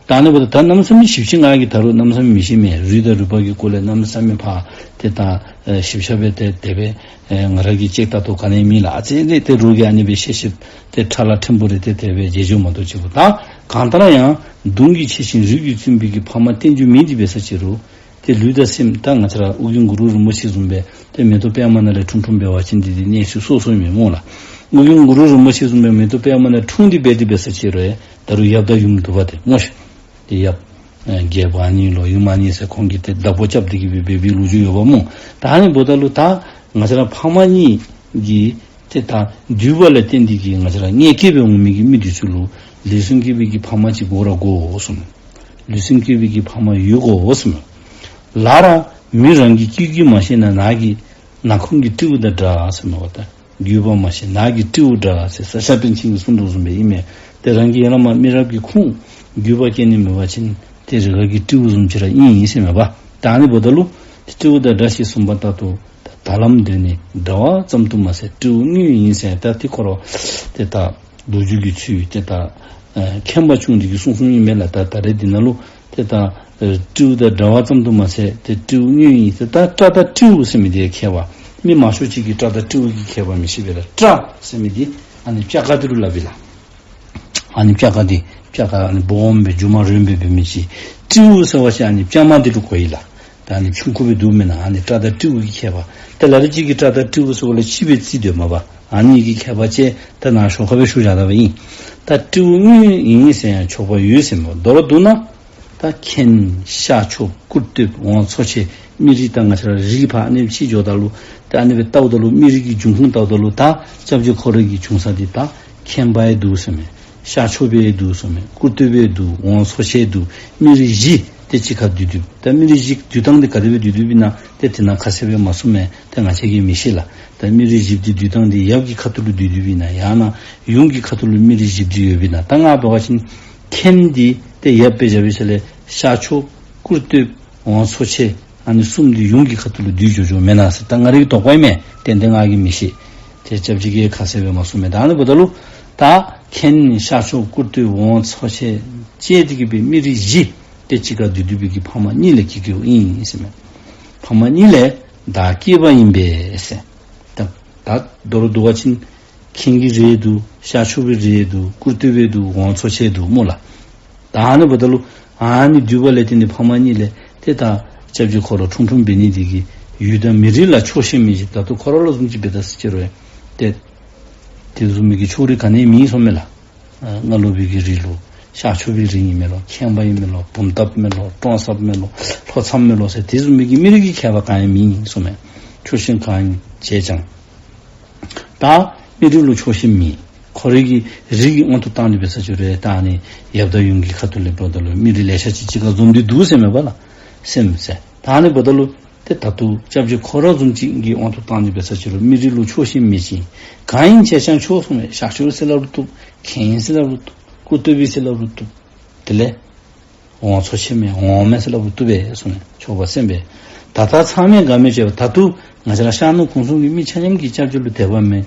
ད་ཨ་ནི་འབདཝ་ད་ད་གནམ་མེད་ས་མེད་ཞིབ་ཅིག་ང་གིས་ད་རུང་གནམ་མེད་ས་མེད་མི་ཤེས་མས། རུས་དང་རུས་པ་གི་སྐོར་ལས་གནམ་མེད་ས་མེད་ཕར་ཏེ་ད་ཨེ་ཞིབ་ཆ་སྦེ་ཏེ་དེ་སྦེ་ཨེ་ང་ར་གིས་ཅིག་ལྟ་རྟོག་ག་ནི་མེད་ལགས། ཨ་ཙི་ལས་ཏེ་རོགས་ཀྱིས་ཨ་ནི་སྦེ་བཤད་བཤདཔ་ཏེ་ཁྲ་ལ་ཕྲན་བུ་རེ་ཏེ་དེ་སྦེ་མཇལ་མཇལཝ་མ་གཏོགས་ཅིག་པོ། ད་གང་ལྟར་ཡང་གདུང་གི་ཆེ་ཞིང་རིགས་ཀྱི་བཙུན་པའི་གི་ཕ་མ་བསྟེན་རྒྱུ་མེད་དེ་འབད་ས་ཅིག་རུང་ཏེ་ལུས་དང་སེམས་ད་ང་བཅས་ར་ཨོ་རྒྱན་གུ་རུ་རིན་པོ་ཆེ་བཟུམ་སྦེ་ཏེ་མེ་ཏོག་པདྨ་ནང་ལས་འཁྲུངས་འཁྲུངསམ་འབད་བ་ཅིན་འདི་འདི་གནས་ཚུལ་སོ་སོ་ཨིན་མས་སྨོ་ལགས། ཨོ་རྒྱན་གུ་རུ་རིན་པོ་ཆེ་བཟུམ་སྦེ་མེ་ཏོག་པདྨ་ནང་འཁྲུངས་ཏེ་འབད་དེ་འབད་ས་ཅིག་རུང་ད་རུང་ཡབ་དང་ཡུམ་འདུག་པ་ཏེ་སྨོ་ཤིག། ཏེ་ཡབ་ཨེ་རྒྱལཔོ་ཨ་ནི་ལོ་ཡུམ་ཨ་ནི་ཟེར་ཁོང་གིས་ཏེ་བདག་པོ་རྐྱབ་སྟེ་གི་སྦེ་འབད་བའི་ལོ་རྒྱུས་ཡོདཔ་སྨོ། ད་ཨ་ནི་འབདཝ་ད་ལུ་ད་ང་བཅས་ར་ཕ་མ་གཉིས་ཀྱི་ཏེ་ད་འདུས་པ་ལས་བརྟེན་ཏེ་གི་ང་བཅས་ར་མངལ་སྐྱེས་སྦེ་འོང་མི་གི་མི་འདི་ཚུ་ལུ་ལུས་སེམས་བསྐྱེད་པའི་གི་ཕ་མ་ཅིག་དགོ་ར་དགོ་གསུངས། ལུས་སེམས་བསྐྱེད་པའི་གི་ཕ་མ་ཡོད་དགོ་གསུངས། ལར་མི་རང་གི་སྐྱེ་རྒྱུད་མ་ཤེས་ན་ནགས་ཀྱི་ནགས་ཁུང་གི་སྤྲེའུ་དང་འདྲ་ཟེར་མས་པ་ད། རྒྱུད་པ་མ་ཤེས་ནགས་ཀྱི་སྤྲེའུ་འདྲ་ཟེར་ས་སྐྱ་པཎ་ཆེན་གྱིས་གསུངས་དོ་བཟུམ་སྦེ་ཨིན་མས། ཏེ་རང་གི་ཡར་ལས་མར་མི་རབས་ཀྱི་ཁུངས་རྒྱུད་པ་སྐྱེ་ནི་མེད་པ་ཅིན་ཏེ་རི་ཁ་གི་སྤྲེའུ་བཟུམ་ཅིག་ར་ཨིན་ཨིན་ཟེར་མས་པ། ད་ཨ་ནི་འབདཝ་ད་ལུ་སྤྲེའུ་དང་འདྲ་ཞེས་གསུངས་པ་ལྟར་དུ་ད་ལམ་འདི་ནི་འདྲ་བ་ཙམ་དུ་མ་ཟད་སྤྲེའུ་དངོས་ཨིན་ཟེར། ད་དེ་ཁོ་ར་ཏེ་ད་ལོ་རྒྱུས་ཀྱི་ཚུལ་ཏེ་ད་ཨེ་མཁྱེན་པ་ཆུང་འདི་གིས་གསུངས་གསུངསམ་ཨིན་མས་ལགས། ད་ད་རེས་འདི་ནང་ལུ་ཏེ་ད་ཨེ་སྤྲེའུ་དང་འདྲ་བ་ཙམ་དུ་མ་ཟད་ཏེ་སྤྲེའུ་དངོས་ཨིན་ཟེར། ད་སྤྲ་དང་སྤྲེའུ་ཟེར་མི་འདི་ཁྱད་པར་མི་མང་ཤོས་ཅིག་གིས་སྤྲ་དང་སྤྲེའུ་གི་ཁྱད་པར་མི་ཤེས་པས་ལགས། སྤྲ་ཟེར་མི་འདི་ཨ་ནི་སྤྱ་ཀ་འདི་ལུ་སླབ་ཨིན་ལགས། ཨ་ནི་སྤྱ་ཀ་འདི་སྤྱ་ཀ་ཨ་ནི་སྦོམ་སྦེ་རྒྱུ་མ་རོལ་སྦེ་འབད་མི་ཅིག། སྤྲེའུ་ཟེར་བ་ཅིན་ཨ་ནི་སྤྱ་མ་འདི་ལུ་གོ་ཡི་ལགས། ད་ཨ་ནི་ཆུང་ཀུ་སྦེ་འདུག་མེན་ན། ཨ་ནི་སྤྲ་དང་སྤྲེའུ་གི་ཁྱད་པར། ད་ལ་ལུ་ཅིག་གིས་སྤྲ་དང་སྤྲེའུ་ཟེརཝ་ལས་ཕྱི་སྦེ་བརྩི་སྡོདཔ་མས་པ། ཨ་ནི་གི་ཁྱད་པར་ཅིག་ད་ནཱ་ཞོར་ཁ་སྦེ་ཞུ་བཞག་ད་པ་ཨིན། ད་སྤྲེའུ་དངོས་ཨིན་ཟེར་ཡང་ཆོག་པ་ཡོད་ཟེར་མས། མདོར་བསྡུ་ན་ད་མཁན་ཤར་ཕྱོགས་སྐུར་སྟོད་ཝང་ཚོ་ཆེན་མི་རིགས་ད་ང་བཅས་ར་རིགས་ཕར་ཨ་ནི་ཅིག་འགྱོཝ་ད་ལུ་ད་ཨ་ནི་སྦེ་བལྟཝ་ད་ལུ་མི་རིགས་ཀྱི་འབྱུང་ཁུངས་བལྟཝ་ད་ལུ་ད་སྐྱབས་རྗེ་ཁོ་ར་གི་བྱུང་ས་འདི་ད་མཁན་པ་ཡང་འདུག་ཟེར་མས། ཤར་ཕྱོགས་པ་ཡང་འདུག་ཟེར་མས། སྐུར་སྟོད་པ་ཡང་འདུག། ཝང་ཚོ་ཆེན་འདུག། མི་རིགས་བཞི་ཏེ་གཅིག་ཁར་འདུས་འདུསཔ། ད་མི་རིགས་བཞི་འདུས་ཐངས་འདི་ག་དེ་སྦེ་འདུས་འདུསཔ་ཨིན་ན་ཏེ་དེ་ནང་ཁ་གསལ་སྦེ་མ་གསུངས་མས། ཏེ་ང་བཅས་ཀྱིས་མི་ཤེས་ལགས། ད་མི་རིགས་བཞི་འདི་འདུས་ཐངས་འདི་ཡབ་ཀྱི་ཁ་ཐུག་ལུ་འདུས་འདུསཔ་ཨིན་ན་ཡང་ན་ཡུམ་གྱི་ཁ་ཐུག་ལུ་མི་རིགས་བཞི་འདི་ཡོདཔ་ཨིན་ན། ད་ང་འབད་བ་ཅིན་མཁན་འདི་ཏེ་ཡབ་སྦེ་བཞག་པའི་ཤུལ་ལས་ཤར་ཕྱོགས་སྐུར་སྟོད་ཝང་ཚོ་ཆེན་ཨ་ནི་གསུམ་འདི་ཡུམ་གྱི་ཁ་ཐུག་ལུ་འདུས་འགྱོ་འགྱོཝ་མེན་ན་ཟེར་ད་ང་རའི་དོགས་པ་ཨིན་མས། ཏན་ཏན་ང་གིས་མི་ཤེས། ཏེ་སྐྱབས་རྗེ་གིས་ཁ་གསལ་སྦེ་མ་གསུངས་མས། ད་ཨ་ནི་འབདཝ་ད་ལུ་ད་མཁན་ཤར་ཕྱོགས་སྐུར་སྟོད་ཝང་ཚོ་ཆེན་བཅས་ཏེ་གི་སྦེ་མི་རིགས་བཞི་ཏེ་གཅིག་ཁར་འདུས་འདུསཔ་གི་ཕ་མ་གཉིས་ལས་སྐྱེས་སྐྱེསཔ་ཨིན་ཟེར་མས། ཕ་མ་གཉིས་ལས་བདག་སྐྱེས་པ་ཡིན་པས་ཟེར། ད་ད་མདོར་བསྡུ་བ་ཅིན་མཁན་གྱི་རིགས་འདུག། ཤར་ཕྱོགས་པའི་རིགས་འདུག། སྐུར་སྟོད་པའི་འདུག། ཝང་ཚོ་ཆེན་འདུག་སྨོ་ལགས། ད་ཨ་ནི་འབདཝ་ད་ལུ་ཨ་ནི་འདུས་པ་ལས་བརྟེན་ཏེ་ཕ་མ་གཉིས་ལས་ཏེ་ད་སྐྱབས་རྗེ་ཁོ་ར་འཁྲུངས་འཁྲུངསམ་འབད་ནི་འདི་གིས་ཡུལ་དང་མི་རིགས་ལ་ཕྱོགས་ཞེན་མེད་ཅིག། ད་ལྟོ་ཁོ་ར་ལུ་བཟུམ་ཅིག་འབད་ད་ཟེར་ཅི་རུང་ཏེ་དེ་བཟུམ་མའི་གི་ཕྱོགས་རིས་ག་ནི་མེད་ཟེར་མས་ལགས། ཨ་སྔ་ལོག་པའི་གི་རིགས་ལུ་ཤར་ཕྱོགས་པའི་རིགས་ཨིན་མས་ལོ། མཁན་པ་ཨིན་མས་ལོ། བུམ་ཐབ་མས་ལོ། ཀྲོང་གསརཔ་མས་ལོ། ལྷོ་མཚམས་མས་ལོ་ཟེར་དེ་བཟུམ་མའི་གི་མི་རིགས་ཀྱི་ཁྱད་པར་གང་ཡང་མེད་ཟེར་མས། ཕྱོགས་ཞེན་གང་ཡང་བྱས་ཀྱང་། ད་མི་རིགས་ལུ་ཕྱོགས་ཞེན་མེད། ཁོ་རའི་གི་རིགས་ཀྱི་དབང་དུ་བཏང་སྟེ་འབད་ས་ཅི་རུང་ད་ཨ་ནི་ཡབ་དང་ཡུམ་གྱི་ཁ་ཐུག་ལས་འབདཝ་ད་ལུ་མི་རིགས་ལེ་ཤ་ཅིག་གཅིག་ཁར་འཛོམས་ཏེ་འདུག་ཟེར་མས་པ་ལགས། སེམས་ཟེར། ད་ཨ་ནི་འབདཝ་ད་ལུ་ཏེ་ད་ལྟོ་སྐྱབས་རྗེ་ཁོ་ར་བཟུམ་ཅིག་གི་དབང་དུ་བཏང་སྟེ་འབད་ས་ཅི་རུང་མི་རིགས་ལུ་ཕྱོགས་ཞེན་མེད་ཅིང་གང་ཡིན་བྱས་ཀྱང་ཆོག་གསུངས་མས། ཤར་ཕྱོགས་ཟེར་སླབ་རུང་བཏུབ། མཁན་ཟེར་སླབ་རུང་བཏུབ། སྐུར་སྟོད་པའི་ཟེར་སླབ་རུང་བཏུབ། དེ་ལས་ཝང་ཚོ་ཆེན་མས་ཝང་མས་ཟེར་སླབ་རུང་བཏུབ་པས་གསུངས་མས། ཆོག་པ་སེམས་པས། ད་ལྟ་ཚང་མས་དགའ་མོས་བྱས་པ་ད་ལྟོ་ང་བཅས་ར་ཤར་ནུབ་གུང་གསུམ་གྱི་མི་ཆ་མཉམ་གྱིས་སྐྱབས་རྗེ་ལུ་དད་པ་མེད་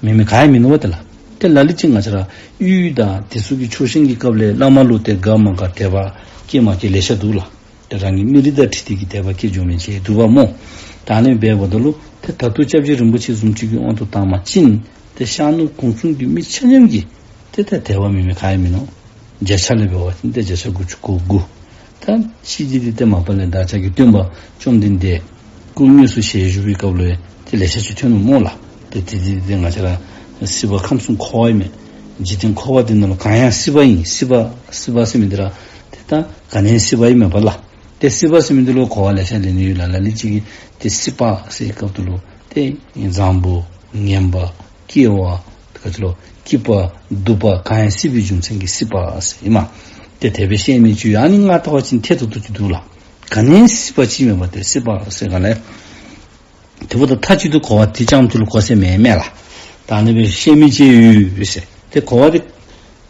མི་མི་ག་ཡང་མིན་ནུག་པ་ཏེ་ལགས། ཏེ་ལ་ལུ་ཅིག་ང་བཅས་ར་གཡུས་དང་དེ་ཚུ་གི་ཕྱོགས་ཞེན་གྱི་སྐབས་ལས་བླ་མ་ལུ་ཏེ་དགའ་མ་དགའ་དད་པ་སྐྱེ་མ་སྐྱེ་ལེ་ཤ་འདུག་ལགས། ཏེ་རང་གི་མི་རིགས་དང་འཁྲིལ་ཏེ་གི་དད་པ་སྐྱེ་འགྱོ་མི་ཅིག་འདུག་པ་སྨོ། ད་ཨ་ནི་འབདཝ་ད་ལུ་ཏེ་ད་ལྟོ་སྐྱབས་རྗེ་རིན་པོ་ཆེ་བཟུམ་ཅིག་གི་དབང་དུ་བཏང་བ་ཅིན་ཏེ་ཤར་ནུབ་གུང་གསུམ་གྱི་མི་ཆ་མཉམ་གྱིས་ཏེ་ད་དད་པ་མེད་མི་ག་ཡང་མིན་ནུག། བརྒྱ་ཆ་ལས་འབད་བ་ཅིན་ཏེ་བརྒྱ་ཆ་དགུ་བཅུ་གོ་དགུ། ད་ཤེས་བྱ་འདི་ཏེ་མ་པ་ལས་བདག་ཅག་གི་སྟོན་པ་བཅོམ་ལྡན་འདས་སྐུ་དངོས་སུ་ཞལ་བཞུགས་པའི་སྐབས་ལུ་ཏེ་ལེ་ཤ་ཅིག་ཐོན་ནུག་སྨོ་ལགས། ཏེ་དེ་དེ་ཏེ་ང་བཅས་ར་སྲིད་པ་ཁམས་གསུམ་འཁོར་བ་ཨིན་མས། འཇིག་རྟེན་འཁོར་བ་འདི་ནང་ལུ་གང་ཡང་སྲིད་པ་ཨིན། སྲིད་པ་སྲིད་པ་ཟེར་མི་འདི་ར་ཏེ་ད་ག་ནི་སྲིད་པ་ཨིན་མས་པ་ལགས། ཏེ་སྲིད་པ་ཟེར་མི་འདི་ལུ་གོ་བ་ལེ་ཤ་ལེན་ནི་ཡོད་ལགས། ལ་ལུ་ཅིག་གིས་ཏེ་སྲིད་པ་ཟེར་སྐབས་དེ་ལུ་ཏེ་འཛམ་བུ་ངན་པ་ སྐྱེ་བ་ག་ཅི་ལོ་སྐྱིད་པ་སྡུག་པ་གང་ཡང་སྲིད་པའི་རྒྱུ་མཚན་གྱིས་སྲིད་པ་ཟེར་ཨིན་མས། ཏེ་དེ་སྦེ་ཤེས་མི་ཅིག་ཡོད། ཨ་ནི་ང་ལྟ་བ་ཅིན་ཐད་ཏུ་ཏུ་ཅིག་འདུག་ལགས། ག་ནི་སྲིད་པ་ཅིག་མེད་པ་དེ་སྲིད་པ་ཟེར་ག་ལས། དེ་འབདཝ་ད་མཐའ་གཅིག་ཏུ་གོ་བ་དེ་རྐྱངམ་གཅིག་ལུ་གོ་ས་མེད་མས་ལགས། ད་ཨ་ནི་སྦེ་ཤེས་མི་ཅིག་ཡོད་ཟེར། ཏེ་གོ་བ་དེ་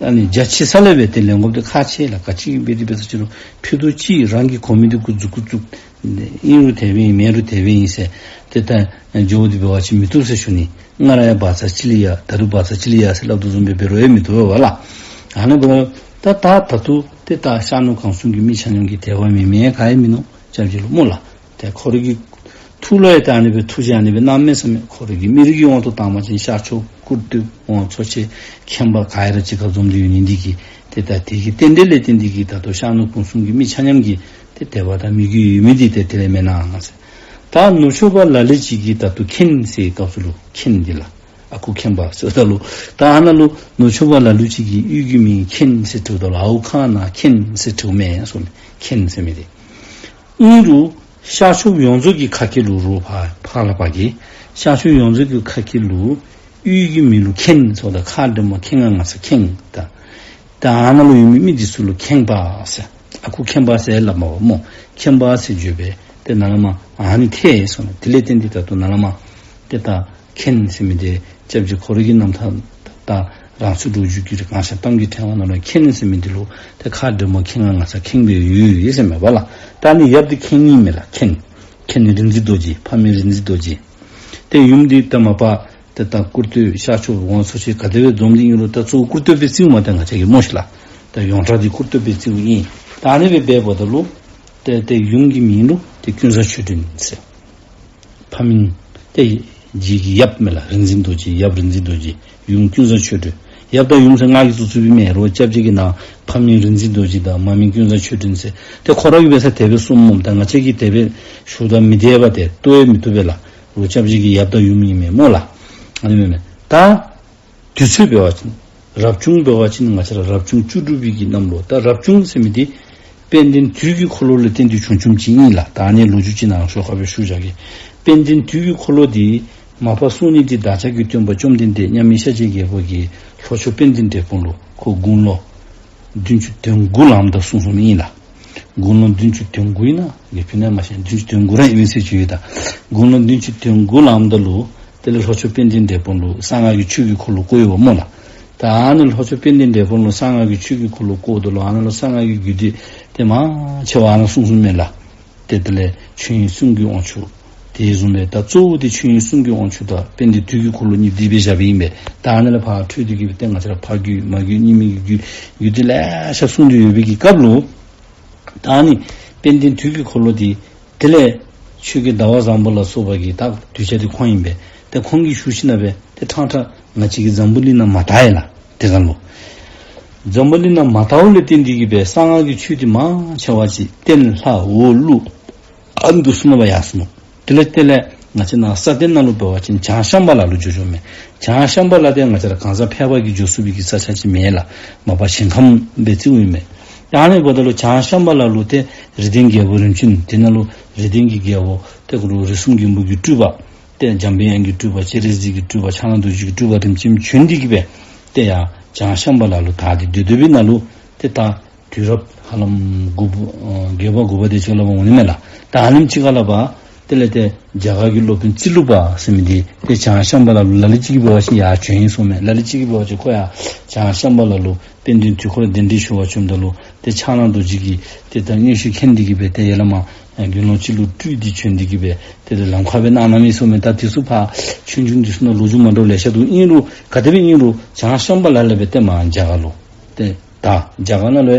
ཨ་ནི་རྒྱ་ཆེ་ས་ལས་སྦེ་ཏེ་ལེན་དགོཔ་དེ་ཁག་ཆེ་ལགས། ག་ཅི་འབད་དེ་འབད་ཟེར་ཅི་རུང་ཕུད་རྡོག་གཅིག་རང་གིས་གོ་མི་དེ་གུ་འཛུགས་གུ་འཛུགས་ཨིན་རུང་དེ་སྦེ་ཨིན་མེན་རུང་དེ་སྦེ་ཨིན་ཟེར། ཏེ་ད་འགྱོ་སྟེ་འབད་བ་ཅིན་མི་བཏུབ་ཟེར་ཞུ་ནི། ང་ར་ཡང་བག་ཚ་ཅིག་ལས་ཡ་ད་རུང་བག་ཚ་ཅིག་ལས་ཡ་ཟེར་སླབ་དོ་བཟུམ་སྦེ་འབད་རུང་ཡང་མི་བཏུབ་པས་ལགས། ཨ་ནི་འབདཝ་ད་ད་ད་ལྟོ་ཏེ་ད་ཤར་ནུབ་གང་གསུམ་གྱི་མི་ཆ་མཉམ་གྱིས་དད་པ་མེད་མི་ག་ཡང་མིན་ནུག། སྐྱབས་རྗེ་ལུ་སྨོ་ལགས། ཏེ་ཁོ་ར་གི་ཐུགས་ལུ་ཡང་ད་ཨ་ནི་སྦེ་ཐུགས་རྗེ་ཨ་ནི་སྦེ་གནང་མས་ཟེར་མས། ཁོ་ར་གི་མི་རིགས་ཀྱི་དབང་དུ་བཏང་བ་ཅིན་ཤར་ཕྱོགས་ཀུར་སྟོད་ཝང་ཚོ་ཆེན་ཁྱད་པར་ག་ཡ་ར་གཅིག་ཁར་འཛོམས་ཏེ་ཡོད་ནི་འདི་གིས་ཏེ་ད་དེ་གི་རྟེན་འབྲེལ་ལས་བརྟེན་ཏེ་གིས་ད་ལྟོ་ཤར་ནུབ་གུང་གསུམ་གྱི་མི་ཆ་མཉམ་གྱིས་ཏེ་དད་པ་དང་མོས་གུས་ཡོད་མི་འདི་ཏེ་དེ་ལས་མེན་ན་ཟེར། ད་ནུབ་ཕྱོགས་པ་ལ་ལུ་ཅིག་གིས་ད་ལྟོ་མཁྱེན་ཟེར་སྐབས་སུ་ལུ་མཁྱེན་འདི་ལགས། ཨ་ཁུ་མཁྱེན་པ་ཟེརཝ་ད་ལུ་ད་ཨ་ནཱ་ལུ་ནུབ་ཕྱོགས་པ་ལ་ལུ་ཅིག་གིས་གཡུས་ཀྱི་མིང་མཁྱེན་ཟེར་བྲིཝ་ད་ལུ་ཨའུ་ཁ་ན་མཁྱེན་ཟེར་བྲིཝ་མས་གསུངས་ནུག། མཁྱེན་ཟེར་མི་འདི། ཨིན་རུང་ཤར་ཕྱོགས་ཡོངས་རྫོགས་ཀྱི་ཁ་སྐད་ལུ་རོགས་ཕར་ཕར་ལས་ཕར་གྱི་ཤར་ཕྱོགས་ཡོངས་རྫོགས་ཀྱི་ཁ་སྐད་ལུ་གཡུས་ཀྱི་མིང་ལུ་མཁྱེན་ཟེརཝ་ད་ཁ་འདྲེ་མོ་ཁེ་ང་ང་ས་ཁེངས། ད་ད་ཨ་ནཱ་ལུ་ཡོད་མི་མི་འདི་ཚུ་ལུ་མཁྱེན་པ་ཟེར། ཨ་ཁུ་མཁྱེན་པ་ཟེར་སླབ་མས་པ་སྨོ། མཁྱེན་པ་ཟེར་བརྗོད་པས་ཏེ་ནཱ་ལས་མར་ཨ་ནི་ཐལ་སོང་ནུག། དེ་ལས་བརྟེན་ཏེ་ད་ལྟོ་ནཱ་ལས་མར་ཏེ་ད་མཁྱེན་ཟེར་མི་འདི་སྐྱབས་རྗེ་ཁོ་ར་གི་རྣམ་ཐར་ད་རང་ཚུལ་སྒྲོག་སྦྱང་གི་གང་ཤར་གཏམ་གྱི་ཕྲེང་བ་ནང་ལུ་མཁྱེན་ཟེར་མི་འདི་ལུ་ཏེ་ཁ་འདྲེ་མོ་ཁེ་ང་ང་ས་ཁེངས་སྦེ་ཡོད་ཡོད་ཟེར་མས་པ་ལགས། ད་ཨ་ནི་ཡབ་འདི་མཁྱེན་ཨིན་མས་ལགས། མཁྱེན་མཁྱེན་རིག་འཛིན་རྡོ་རྗེ། ཕ་མེས་རིག་འཛིན་རྡོ་རྗེ། ཏེ་ཡུམ་འདི་ད་མ་པ་ཏེ་ད་ཀུར་སྟོད་ཤར་ཕྱོགས་ཝང་ཚོ་ཆེན་ག་དེ་སྦེ་འཛོམས་ཏེ་ཨིན་རུང་ད་གཙོ་བོ་ཀུར་སྟོད་སྦེ་རྩིཝ་མས། ད་ང་བཅས་ཀྱིས་སྨོ་ཤེ་ལགས། ད་ཡོངས་གྲགས་འདི་ཀུར་སྟོད་སྦེ་རྩིཝ་ཨིན། ད་ཨ་ནི་སྦེ་འབདཝ་ད་ལུ་ཏེ་ཏེ་ཡུམ་གྱི་མིང་ལུ་ཏེ་ཀུན་བཟང་ཆོས་སྒྲོན་ཟེར། ཕ་མིང་ཏེ་རྗེ་གི་ཡབ་མས་ལགས། རིག་འཛིན་རྡོ་རྗེ། ཡབ་རིག་འཛིན་རྡོ་རྗེ། ཡུམ་ཀུན་བཟང་ཆོས་སྒྲོན། ཡབ་དང་ཡུམ་ཟེར་ང་གིས་བཙུགས་བཙུགསཔ་ཨིན་མས། རོགས་སྐྱབས་རྗེ་གིས་ནཱ་ཕ་མིང་རིག་འཛིན་རྡོ་རྗེ་དང་མ་མིང་ཀུན་བཟང་ཆོས་སྒྲོན་ཟེར། ཏེ་ཁོ་ར་གིས་འབད་ས་དེ་སྦེ་གསུངམ་སྨོ། ད་ང་བཅས་ཀྱིས་དེ་སྦེ་ཞུཝ་ད་མི་འདྲ་བ་ཏེ་བཏུབ་ཡང་མི་བཏུབ་པས་ལགས། རོགས་སྐྱབས་རྗེ་གི་ཡབ་དང་ཡུམ་ཨིན་མས་སྨོ་ལགས། ཨ་ནི་མེན་མས། ད་དུས་ཚོད་འབད་བ་ཅིན་རབ་བྱུང་འབད་བ་ཅིན་ང་བཅས་ར་རབ་བྱུང་བཅུ་དྲུག་པའི་གི་གནམ་ལོ། ད་རབ་བྱུང་ཟེར་མི་འདི་དཔལ་ལྡན་དུས་ཀྱི་འཁོར་ལོ་ལས་བརྟེན་ཏེ་བྱུང་བྱུངམ་ཅིག་ཨིན་ལགས། ད་ཨ་ནི་ལོ་རྒྱུས་ཅིག་ནཱ་ཤོག་ཁ་སྦེ་ཞུ་བཞག་གེ། དཔལ་ལྡན་དུས་ཀྱི་འཁོར་ལོ་འདི་མ་པ་གསུང་ནི་འདི་བདག་ཅག་གི་སྟོན་པ་བཅོམ་ལྡན་འདས་མཉམ་མེད་ཤཱཀྱའི་རྒྱལ་པོ་གིས་ལྷོ་ཕྱོགས་དཔལ་ལྡན་འབྲས་སྤུངས་ལུ་ཁོ་དགུང་ལོ་བདུན་ཅུ་དོན་དགུ་ལངམ་ད་གསུངས་གསུངསམ་ཨིན་ལགས། དགུང་ལོ་བདུན་ཅུ་དོན་དགུ་ཨིན་ན་ལེགས་ཤོམ་མ་ཤེས། བདུན་ཅུ་དོན་དགུ་ར་ཨིན་པས་ཟེར་ཞུ་ཡི། ད་དགུང་ལོ་བདུན་ཅུ་དོན་དགུ་ལངམ་ད་ལུ་དེ་ལས་ལྷོ་ཕྱོགས་དཔལ་ལྡན་འབྲས་སྤུངས་ལུ་གསང་སྔགས་ཀྱི་ཆོས་ཀྱི་འཁོར་ལོ་བསྐོར་ཡོདཔ་སྨོ་ལགས། ད་ཨ་ནི་ལྷོ་ཕྱོགས་དཔལ་ལྡན་འབྲས་སྤུངས་ལུ་གསང་སྔགས་ཀྱི་ཆོས་ཀྱི་འཁོར་ལོ་བསྐོརཝ་ད་ལུ་ཨ་ནཱ་ལུ་གསང་སྔགས་ཀྱི་རྒྱུད་སྡེ་ཏེ་མང་ཆེ་བ་ཨ་ནཱ་གསུངས་གསུངསམ་མས་ལགས། ཏེ་དེ་ལས་ཆོས་དབྱིངས་གསུང་གི་དབང་ཕྱུག། དེ་བཟུམ་སྦེ་ད་གཙོ་བོ་འདི་ཆོས་དབྱིངས་གསུང་གི་དབང་ཕྱུག་དང་དཔལ་ལྡན་དུས་ཀྱི་འཁོར་ལོ་གཉིས་འདི་སྦེ་བཞགཔ་ཨིན་པས། ད་ཨ་ནཱ་ལས་ཕར་འཕྲོས་ཏེ་གིས་སྦེ་ཏེ་ང་བཅས་ར་ཕ་རྒྱུད་མ་རྒྱུད་གཉིས་མེད་ཀྱི་རྒྱུད་རྒྱུད་སྡེ་ལེ་ཤ་གསུངས་ཏེ་ཡོད་པའི་གི་སྐབས་ལུ་ད་ཨ་ནི་དཔལ་ལྡན་དུས་ཀྱི་འཁོར་ལོ་འདི་དེ་ལས་ཆོས་རྒྱལ་ཟླ་བ་བཟང་པོ་ལ་སོགས་པ་གིས་ད་གདུལ་བྱ་འདི་ཁོང་ཨིན་པས། ཏེ་ཁོང་གིས་ཞུ་ཞིནམ་ལས་ཏེ་ཕྲང་ཕྲང་ང་བཅས་ཀྱི་འཛམ་བུ་གླིང་ནང་མ་དར་ཡི་ལགས། དེ་སྒང་ལུ་འཛམ་བུ་གླིང་ནང་མ་དར་བ་ལས་བརྟེན་ཏེ་གིས་སྦེ་གསང་སྔགས་ཀྱི་ཆོས་འདི་མང་ཆེ་བ་ཅིག་སྟེང་ལྷ་འོག་ཀླུ་ཨ་འདི་ཚུ་ནང་སྦེ་ཡར་སོང་ནུག། དེ་ལས་དེ་ལས་ང་བཅས་ནཱ་ས་སྟེང་ནང་ལུ་འབད་བ་ཅིན་བྱང་ཤམ་བྷ་ལ་ལུ་འགྱོ་འགྱོཝ་མས། བྱང་ཤམ་བྷ་ལ་འདི་ང་བཅས་ར་གང་ཟག་ཕལ་པ་གིས་འགྱོ་ཚུགས་པའི་གི་ས་ཆ་ཅིག་མེན་ལགས། མ་པ་ཞིང་ཁམས་སྦེ་བརྩིཝ་ཨིན་མས། ད་ཨ་ནི་འབདཝ་ད་ལུ་བྱང་ཤམ་བྷ་ལ་ལུ་ཏེ་རིགས་ལྡན་རྒྱལ་པོ་རིམ་བྱོན་དེ་ནང་ལུ་རིགས་ལྡན་གྱི་རྒྱལ་པོ་ཏེ་གུ་རུ་རིགས་གསུམ་མགོན་པོ་གི་སྤྲུལ་པ་ཏེ་འཇམ་པའི་དབྱངས་ཀྱི་སྤྲུལ་པ་སྤྱན་རས་གཟིགས་ཀྱི་སྤྲུལ་པ་ཕྱག་ན་རྡོ་རྗེ་གི་སྤྲུལ་པ་རིམ་བྱོན་བྱོན་ཏེ་གིས་སྦེ་ཏེ་ཡར་བྱང་ཤམ་བྷ་ལ་ལུ་དར་ཏེ་སྡོད་སྡོད་པའི་ནང་ལུ་ཏེ་ད་དུས་རབས་ཧ་ལམ་དགུ་པ་ཨ་བརྒྱད་པ་དགུ་པ་དེ་ཅིག་ལུ་འབདཝ་འོང་ནི་མས་ལགས། ད་ཨ་ནེམ་ཅིག་ཁར་ལུ་འབད་དེ་ལས་ཏེ་རྒྱ་གར་གྱི་སློབ་དཔོན་ཙི་ལུ་པ་ཟེར་མི་འདི་ཏེ་བྱང་ཤམ་བྷ་ལ་ལུ་ལ་ལུ་ཅིག་གིས་འབད་བ་ཅིན་ཡར་བྱོན་ཡི་གསུངམ་མས། ལ་ལུ་ཅིག་གིས་འབད་བ་ཅིན་ཁོ་ཡར་བྱང་ཤམ་བྷ་ལ་ལུ་དཔལ་ལྡན་དུས་འཁོར་གདན་འདྲེན་ཞུ་བར་བྱོནམ་ད་ལུ་ཏེ་ཕྱག་ན་རྡོ་རྗེ་གིས་ཏེ་ད་མངོན་ཤེས་མཁྱེན་ཏེ་གིས་སྦེ་ཏེ་ཡར་ལས་མར་དགེ་སློང་ཅིག་ལུ་སྤྲུལ་ཏེ་བྱོན་ཏེ་གིས་སྦེ་ཏེ་ལམ་ཁར་སྦེ་གནང་གནངམ་ཨིན་གསུངམ་མས། ད་དེ་ཚུ་ཕར་ཆོས་འབྱུང་འདི་ཚུ་ནང་ལོ་རྒྱུས་མ་འདྲཝ་ལེ་ཤ་འདུག། ཨིན་རུང་ག་དེ་སྦེ་ཨིན་རུང་བྱང་ཤམ་བྷ་ལ་ལས་སྦེ་ཏེ་མར་རྒྱ་གར་ལུ་ཏེ་ད་རྒྱ་གར་ནང་ལུ་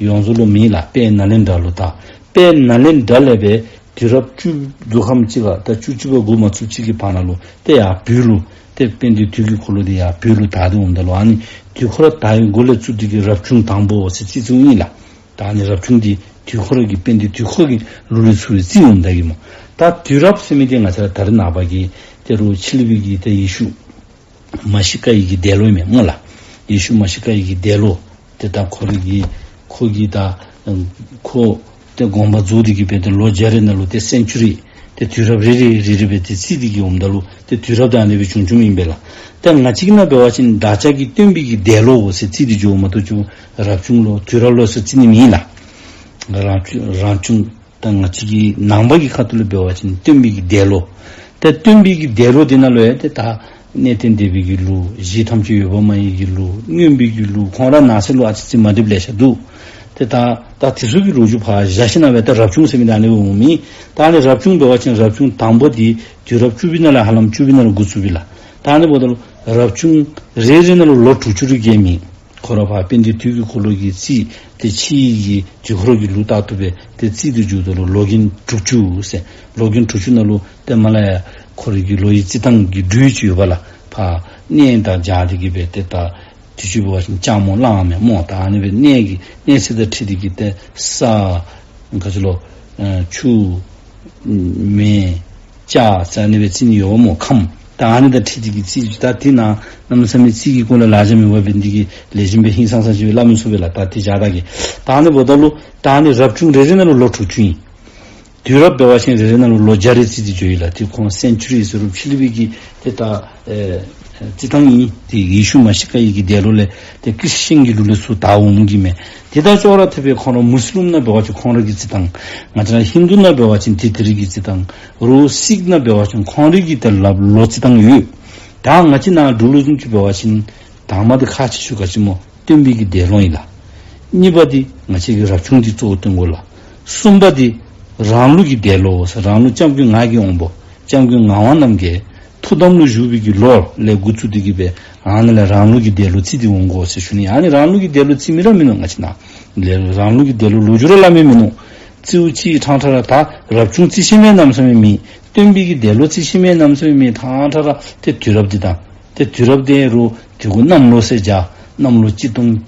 ཡོངས་རྫོགས་ལུ་མེད་ལགས། དཔལ་ནཱ་ལེནྡྲ་ལུ་དར། དཔལ་ནཱ་ལེནྡྲ་ལས་སྦེ་དུས་རབས་བཅུ་དུས་ཁམས་ཅིག་ཁར་ད་བཅུ་གཅིག་པ་འགོ་མ་བཙུགས་ཅིག་གི་བར་ན་ལུ་ཏེ་ཡར་བོད་ལུ་ཏེ་དཔལ་ལྡན་དུས་ཀྱི་འཁོར་ལོ་འདི་ཡར་བོད་ལུ་དར་ཏེ་འོངམ་ད་ལུ་ཨ་ནི་དུས་འཁོར་དར་བའི་འགོ་ལས་བཙུགས་ཏེ་གིས་རབ་བྱུང་དང་པོ་ཟེར་རྩིས་རྩིསཝ་ཨིན་ལགས། ད་ཨ་ནི་རབ་བྱུང་འདི་དུས་འཁོར་གྱི་དཔལ་ལྡན་དུས་འཁོར་གྱི་ལོ་ལས་ཚུར་རྩིས་འོངམ་ད་གིས་སྨོ། ད་དུས་རབས་ཟེར་མི་འདི་ང་བཅས་ར་ད་རེས་ནངས་པ་གི་ཏེ་རུང་ཕྱི་གླིང་པའི་གི་ཏེ་ཡེ་ཤུ་མ་ཤི་ཀ་ཡི་གི་འདས་ལོ་ཨིན་མས་སྨོ་ལགས། ཡེ་ཤུ་མ་ཤི་ཀ་ཡི་གི་འདས་ལོ་ཏེ་ད་ཁོ་རའི་གི་ཁོ་གི་ད་ཁོ་ཏེ་དགོངས་པ་རྫོགས་ཏེ་གིས་སྦེ་ཏེ་ལོ་བརྒྱ་རེ་ནང་ལུ་ཏེ་སེན་ཅུ་རི་ ཏེ་དུས་རབས་རེ་རེ་རེ་རེ་སྦེ་ཏེ་རྩིས་འདི་གི་འོངམ་ད་ལུ་ཏེ་དུས་རབས་ད་ཨ་ནི་སྦེ་བྱུང་བྱུངམ་ཨིན་པས་ལགས། ཏེ་ང་བཅས་ཀྱི་ནང་འབད་བ་ཅིན་བདག་ཅག་གི་སྟོན་པའི་གི་འདས་ལོ་ཟེར་རྩིས་འདི་འགྱོཝ་མ་གཏོགས་ཅིག་རབ་བྱུང་ལོ་དུས་རབས་ལོ་ཟེར་རྩིས་ནི་མེད་ལགས། རབ་བྱུང་རབ་བྱུང་ད་ང་བཅས་ཀྱི་ནང་པ་གི་ཁ་ཐུག་ལུ་འབད་བ་ཅིན་སྟོན་པའི་གི་འདས་ལོ། ཏེ་སྟོན་པའི་གི་འདས་ལོ་འདི་ནང་ལུ་ཡང་ཏེ་ད་གནས་བརྟན་སྡེ་པའི་གི་ལུགས། གཞི་ཐམས་ཅད་ཡོད་པར་སྨྲ་བའི་གི་ལུགས། མངོན་པའི་གི་ལུགས། ཁོང་ར་ནང་གསེས་ལུ་ཨ་ཙི་ཙི་མ་འདྲཝ་ལེ་ཤ་འདུག། ཏེ་ད་ད་དེ་ཚུ་གི་ལོ་རྒྱུས་ཕར་བཞག་ཞིནམ་ལས་ད་རབ་བྱུང་ཟེར་མི་ད་ཨ་ནི་འོང་མི། ད་ཨ་ནི་རབ་བྱུང་འབད་བ་ཅིན་རབ་བྱུང་དང་པ་འདི་དུས་རབས་བཅུ་པའི་ནང་ལས་ཧ་ལམ་བཅུ་པའི་ནང་ལུ་འགོ་བཙུགས་པས་ལགས། ད་ཨ་ནི་འབདཝ་ད་ལུ་རབ་བྱུང་རེ་རེ་ནང་ལུ་ལོ་དྲུག་ཅུ་རེ་བརྒལ་མི། ཁོ་ར་ཕར་དཔལ་ལྡན་དུས་ཀྱི་འཁོར་ལོ་གི་རྩིས་ཏེ་ཕྱིའི་གི་དུས་འཁོར་གྱི་ལུགས་ལྟར་དུ་སྦེ་ཏེ་རྩིས་འདི་འགྱོཝ་ད་ལུ་ལོ་རྒན་དྲུག་ཅུ་ཟེར། ལོ་རྒན་དྲུག་ཅུ་ནང་ལུ་ཏེ་མ་ལ་ཡ་ཁོ་རའི་གི་ལོ་ཡི་རྩིས་ཐངས་ཀྱི་འགྲོས་ཅིག་ཡོདཔ་ལགས། ཕར་གནས་དང་སྦྱར་ཏེ་གི་སྦེ་ཏེ་ད་དུས་ཅི་འབད་བ་ཅིན་ལྕགས་མོ་གླང་མེན་སྨོ། ད་ཨ་ནི་སྦེ་གནས་ཀྱི་གནས་ཚད་དང་འཁྲིལ་ཏེ་གི་ཏེ་ས་ག་ཅི་ལོ་ཨ་ཆུ་མེ་ལྕགས་ཟེར་ཨ་ནི་སྦེ་རྩིས་ནི་ཡོདཔ་སྨོ། ཁམས། ད་ཨ་ནི་དང་འཁྲིལ་ཏེ་གི་རྩིས་ད་དེ་ནང་གནམ་མེད་ས་མེད་རྩིས་ཀྱི་སྐོར་ལས་ལཱ་འབད་མི་འབད་བའི་འདི་གིས་ལེགས་ཤོམ་སྦེ་ཧིང་སངས་ས་ཅིག་སྦེ་སླབ་མི་ཚུགས་པས་ལགས། ད་དེ་བཞག་ད་གི། ད་ཨ་ནི་འབདཝ་ད་ལུ་ད་ཨ་ནི་རབ་བྱུང་རེ་རེ་ནང་ལུ་ལོ་དྲུག་ཅུ་ཨིན། དུས་རབས་འབད་བ་ཅིན་རེ་རེ་ནང་ལུ་ལོ་བརྒྱ་རེ་རྩིས་ཏེ་འགྱོཝ་ཨིན་ལགས། དེ་ཁོང་སེན་ཅུ་རི་ཟེར་རུང་ཕྱི་གླིང་པའི་གི་ཏེ་ད་ཨེ་རྩིས་ཐངས་ཨིན། ཏེ་ཡེ་ཤུ་མ་ཤི་ཀ་ཡི་གི་འདས་ལོ་ལས་ཏེ་ཀྲིསི་ཅན་གྱི་ལུགས་ལས་ཚུར་དར་འོང་གི་མས། དེ་དང་ཅོག་ར་འཐདཔ་སྦེ་ཁོང་ར་མུས་ལིམ་ནང་འབད་བ་ཅིན་ཁོང་ར་གི་རྩིས་ཐངས། ང་བཅས་ར་ཧིན་དུ་ནང་འབད་བ་ཅིན་དེ་དེ་རིགས་ཀྱི་རྩིས་ཐངས། རོ་སིག་ནང་འབད་བ་ཅིན་ཁོང་རའི་གི་ཏེ་ལགཔ་ལོ་རྩིས་ཐངས་ཡོད། ད་ང་བཅས་ནང་འབྲུག་ལུ་བཟུམ་ཅིག་འབད་བ་ཅིན་དང་པ་འདི་ཁག་ཆེ་ཤོས་ག་ཅི་སྨོ། སྟོན་པའི་གི་འདས་ལོ་ཨིན་ལགས། གཉིས་པ་འདི་ང་བཅས་ཀྱི་རབ་བྱུང་འདི་གཙོ་བོ་སྟོན་དགོ་ལགས། གསུམ་པ་འདི་རང་ལུགས་ཀྱི་འདས་ལོ་ཟེར་རང་ལུགས་སྐྱབས་མགོན་ངག་གི་དབང་པོ་སྐྱབས་མགོན་ངག་དབང་རྣམ་རྒྱལ་ཐུགས་དམ་ལུ་བཞུགས་པའི་གི་ལོ་ལས་འགོ་བཙུགས་ཏེ་གི་སྦེ་ཨ་ནི་ལས་རང་ལུགས་ཀྱི་འདས་ལོ་རྩིས་ཏེ་འོང་དགོ་ཟེར་ཞུ་ནི། ཨ་ནི་རང་ལུགས་ཀྱི་འདས་ལོ་རྩིས་མི་ར་མིན་ནུག། ང་བཅས་ནང་ལས་རང་ལུགས་ཀྱི་འདས་ལོ་ལོ་རྒྱུས་ར་སླབ་མི་མིན་ནུག། རྩིསཝ་ཅིག་ཕྲང་ཕྲང་ར་ད་རབ་བྱུང་རྩིས་ཤེས་མི་གནམ་མེད་ས་མེད་མེད། སྟོན་པའི་གི་འདས་ལོ་རྩིས་ཤེས་མི་གནམ་མེད་ས་མེད་མེད། ཕྲང་ཕྲང་ར་ཏེ་དུས་རབས་འདི་དང་ཏེ་དུས་རབས་འདི་རུང་དེ་གུ་གནམ་ལོ་ཟེར་བྱ། གནམ་ལོ་གཅིག་སྟོང་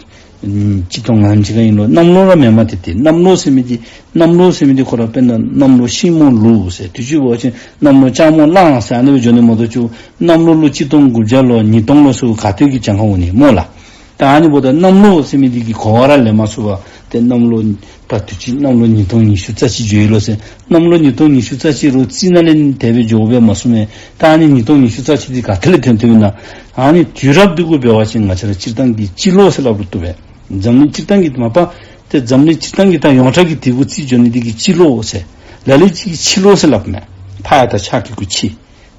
ཨམ་གཅིག་སྟོང་ལྔ་བཅུ་ང་ཨིན་ལོ། གནམ་ལོ་ར་མེན་མས། ཏེ་ཏེ་གནམ་ལོ་ཟེར་མི་འདི་གནམ་ལོ་ཟེར་མི་འདི་ཁོ་ར་དཔེར་ན་གནམ་ལོ་ཤིང་མོ་ལུག་ཟེར་དུས་ཅི་འབད་བ་ཅིན་གནམ་ལོ་ལྕགས་མོ་གླང་ཟེར་ཨ་ནི་སྦེ་འགྱོ་ནི་མ་གཏོགས་ཅིག་གནམ་ལོ་ལུག་གཅིག་སྟོང་དགུ་བརྒྱ་ལོ་ཉིས་སྟོང་ལོ་ཟེར་ག་ཏེ་གི་གྱངས་ཁ་འོང་ནི་སྨོ་ལགས། ད་ཨ་ནི་འབདཝ་ད་གནམ་ལོ་ཟེར་མི་འདི་གི་གོ་བ་ར་ལེན་མ་ཚུགས་པར་ཏེ་གནམ་ལོ་ད་དུས་ཅི་གནམ་ལོ་ཉིས་སྟོང་ཉི་ཤུ་རྩ་གཅིག་འགྱོ་ཡི་ལོ་ཟེར། གནམ་ལོ་ཉིས་སྟོང་ཉི་ཤུ་རྩ་གཅིག་རུང་རྩིས་ནང་ལས་དེ་སྦེ་འགྱོ་སྦེ་མ་གསུངས་མས། ད་ཨ་ནི་ཉིས་སྟོང་ཉི་ཤུ་རྩ་གཅིག་འདི་ག་ཏེ་ལས་ཐོན་ཐོནམ་ཨིན་ན། ཨ་ནི་དུས་རབས་འདི་གུ་འབད་བ་ཅིན་ང་བཅས་ར་སྤྱིར་བཏང་གི་སྤྱི་ལོ་ཟེར་སླབ་རུང་བཏུབ་པས། འཛམ་གླིང་སྤྱིར་བཏང་གི་མ་པ་ཏེ་འཛམ་གླིང་སྤྱིར་བཏང་གི་ད་ཡོངས་གྲགས་ཀྱི་དེ་གུ་རྩིས་འགྱོ་ནི་འདི་གིས་སྤྱི་ལོ་ཟེར། ལ་ལུ་ཅིག་གིས་ཕྱི་ལོ་ཟེར་སླབ་མས། ཕ་ཡ་བཏགས་ཕྱ་གི་གུ་ཕྱི།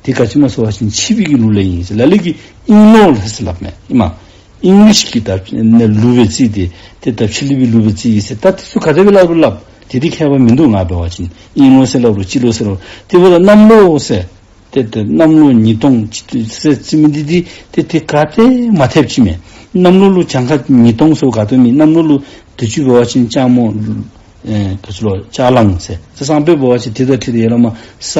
དེ་ག་ཅི་སྨོ་ཟེར་བ་ཅིན་ཕྱི་པའི་གི་ལུགས་ལས་ཨིན་ཟེར། ལ་ལུ་གིས་དབྱིན་ལོ་ལས་ཟེར་སླབ་མས། ཨིན་མས། ཨིང་ལིཤ་གི་ད་ནི་ལུགས་སྦེ་རྩིས་ཏེ་ཏེ་ད་ཕྱི་གླིང་པའི་ལུགས་སྦེ་རྩིས་ཡི་ཟེར། ད་དེ་ཚུ་ག་དེ་སྦེ་སླབ་རུང་སླབ། དེ་འདི་ཁྱད་པར་མིན་འདུག། ང་འབད་བ་ཅིན་དབྱིན་ལོ་ཟེར་སླབ་རུང་སྤྱི་ལོ་ཟེར་རུང་། དེ་འབདཝ་ད་གནམ་ལོ་ཟེར་ཏེ་ཏེ་གནམ་ལོ་ཉིས་སྟོང་ཟེར་རྩིས་མི་འདི་འདི་ཏེ་ཏེ་ག་ཏེ་མ་འཐདཔ་ཅིག་མས། གནམ་ལོ་ལུ་གྱངས་ཁ་ཉིས་སྟོང་ཟེར་ག་ཏེ་མེད། གནམ་ལོ་ལུ་དུས་ཅི་འབད་བ་ཅིན་ལྕགས་མོ་ཨེ་ག་ཅི་ལོ་ལྕགས་གླང་ཟེར། ཟེར་སང་ཕོད་འབད་བ་ཅིན་དེ་དང་འཁྲིལ་ཏེ་ཡར་ལས་མར་ས་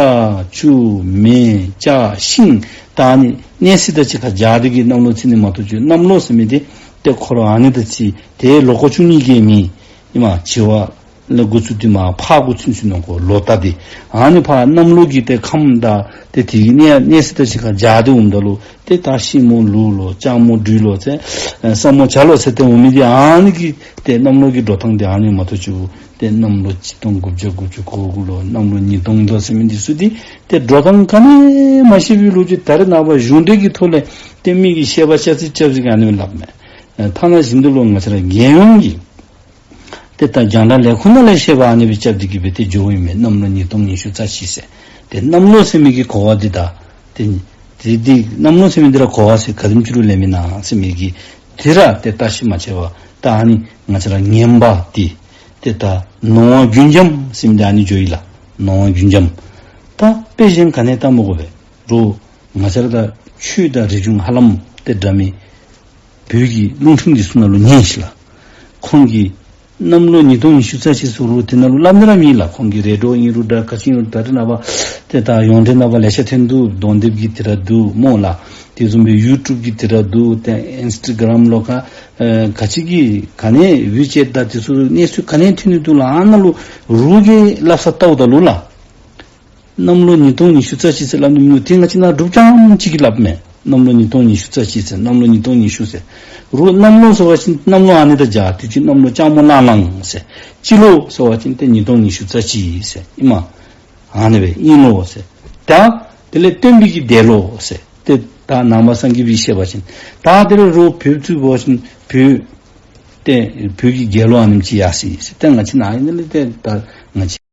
ཆུ་མེ་ལྕགས་ཤིང་ད་ཨ་ནི་གནས་ཚད་དང་གཅིག་ཁར་སྦྱར་ཏེ་གི་གནམ་ལོ་རྩིས་ནི་མ་གཏོགས་ཅིག་གནམ་ལོ་ཟེར་མི་འདི་ཏེ་ཁོ་ར་ཨ་ནི་དང་རྩིས་ཏེ་ལོ་འཁོར་བཅུ་གཉིས་ཀྱི་མི་ཨིན་མས། བྱི་བ་ལས་འགོ་བཙུགས་ཏེ་མར་ཕག་གུ་ཚུན་ཚོད་ནང་འཁོད་ལོ་རྟ་འདི། ཨ་ནི་ཕར་གནམ་ལོ་གི་ཏེ་ཁམས་དང་ཏེ་དེ་གི་གནས་གནས་ཚད་དང་གཅིག་ཁར་སྦྱར་ཏེ་འོངམ་ད་ལུ་ཏེ་ད་ཤིང་མོ་ལུག་ལོ་ལྕགས་མོ་སྦྲུལ་ལོ་ཟེར་ཨེ་ས་མོ་བྱ་ལོ་ཟེར་ཏེ་འོང་མི་འདི་ཨ་ནི་གི་ཏེ་གནམ་ལོ་གི་འགྲོ་སྟངས་འདི་ཨ་ནི་མ་གཏོགས་ཅིག་ཏེ་གནམ་ལོ་གཅིག་སྟོང་དགུ་བརྒྱ་དགུ་བཅུ་གོ་དགུ་ལོ་གནམ་ལོ་ཉིས་སྟོང་ལོ་ཟེར་མི་འདི་ཚུ་འདི་ཏེ་འགྲོ་སྟངས་ག་ནི་མ་ཤེས་པའི་ལོ་རྒྱུས་ད་རེས་ནངས་པ་གཞུང་འབྲེལ་གྱི་ཐོག་ལས་ཏེ་མི་གིས་བཤད་པ་རྐྱབ་ཅི་རྐྱབ་ཅི་ག་ནི་སླབ་མས། ཨེ་ཐ་ན་བཞིན་དུ་ལུ་ང་བཅས་ར་རྒྱལ་ཡོངས་ཀྱི་ཏེ་ད་རྒྱང་བསྒྲགས་ལས་ཁུངས་ནང་ལས་བཤད་པ་ཨ་ནི་སྦེ་རྐྱབ་སྟེ་གི་སྦེ་ཏེ་འགྱོཝ་ཨིན་མས། གནམ་ལོ་ཉིས་སྟོང་ཉི་ཤུ་རྩ་གཅིག་ཟེར། ཏེ་གནམ་ལོ་ཟེར་མི་གི་གོ་བ་འདི་ད་ཏེ་ཏེ་འདི་གནམ་ལོ་ཟེར་མི་འདི་ར་གོ་བ་ཟེར་ག་དེམ་ཅིག་ལུ་ལེན་མི་ན་ཟེར་མི་གི་དེ་ར་ཏེ་བརྟག་ཞིབ་མ་བྱས་པར་ད་ཨ་ནི་ང་བཅས་ར་ངན་པ་འདི་ཏེ་ད་ནོར་བ་རྒྱུན་འབྱམས་ཟེར་མི་འདི་ཨ་ནི་འགྱོ་ཡི་ལགས། ནོར་བ་རྒྱུན་འབྱམས། ད་དཔེ་གཞན་ག་ནི་བལྟ་མི་དགོ་པས། རོགས་ང་བཅས་ར་ད་ཆོས་དང་རིག་གཞུང་ཧ་ལམ་ཏེ་འདྲ་མི་བོད་ཀྱི་རླུང་འཕྲིན་འདི་ཚུ་ནང་ལུ་ཉན་ཤིག་ལགས། ཁོང་གིས་གནམ་ལོ་ཉིས་སྟོང་ཉི་ཤུ་རྩ་གཅིག་ཟེར་རུང་དེ་ནང་ལུ་སླབ་ནི་ར་མེད་ལགས། ཁོང་གི་རེ་ཌིའོ་ཨིན་རུང་འདྲ་ག་ཅི་ཨིན་རུང་ད་རེས་ནངས་པ་ཏེ་ད་ཡོངས་འབྲེལ་ནང་པ་ལེ་ཤ་ཐོན་འདུག། གདོང་དེབ་ཀྱི་དེ་ར་འདུག་སྨོ་ལགས། དེ་བཟུམ་སྦེ་ཡུ་ཊུབ་ཀྱི་དེ་ར་འདུག། ཏེ་ཨིནསི་ཊ་གརམ་ལོ་ཁ་ཨེ་ག་ཅི་གི་ག་ནི་ཝི་ཅེཊ་དང་དེ་ཚུ་གནས་ཚུལ་ག་ནི་ཐོན་ནི་འདུག་ལགས། ཨ་ནཱ་ལུ་རོགས་ཀྱིས་སླབ་ས་བལྟཝ་ད་ལུ་ལགས། གནམ་ལོ་ཉིས་སྟོང་ཉི་ཤུ་རྩ་གཅིག་ཟེར་སླབ་ནི་མིན་འདུག། ཏེ་ང་བཅས་ནཱ་འབྲུགཔ་རྐྱངམ་གཅིག་གིས་སླབ་མས། གནམ་ལོ་ཉིས་སྟོང་ཉི་ཤུ་རྩ་གཅིག་ཟེར། གནམ་ལོ་ཉིས་སྟོང་ཉི་ཤུ་ཟེར། རོགས་གནམ་ལོ་ཟེར་བ་ཅིན་གནམ་ལོ་ཨ་ནི་དང་སྦྱར་དུས་ཅི་གནམ་ལོ་ལྕགས་མོ་གླང་གླང་ཟེར། སྤྱི་ལོ་ཟེར་བ་ཅིན་ཏེ་ཉིས་སྟོང་ཉི་ཤུ་རྩ་གཅིག་ཟེར་ཨིན་མས། ཨ་ནི་སྦེ་ཨིན་ལོ་ཟེར། ད་དེ་ལས་སྟོན་པའི་གི་འདས་ལོ་ཟེར། ཏེ་ད་ནང་པ་སངས་རྒྱས་པའི་བཤད་པ་ཅིན་ད་དེ་ལས་རོགས་བོད་ཚུ་འབད་བ་ཅིན་བོད་ཏེ་བོད་ཀྱི་རྒྱལ་ལོ་ཨ་ནེམ་ཅིག་ཡར་སོ་ཡི་ཟེར། ཏེ་ང་བཅས་ནཱ་ཨིན་ན་ལས་ཏེ་ད་ང་བཅས་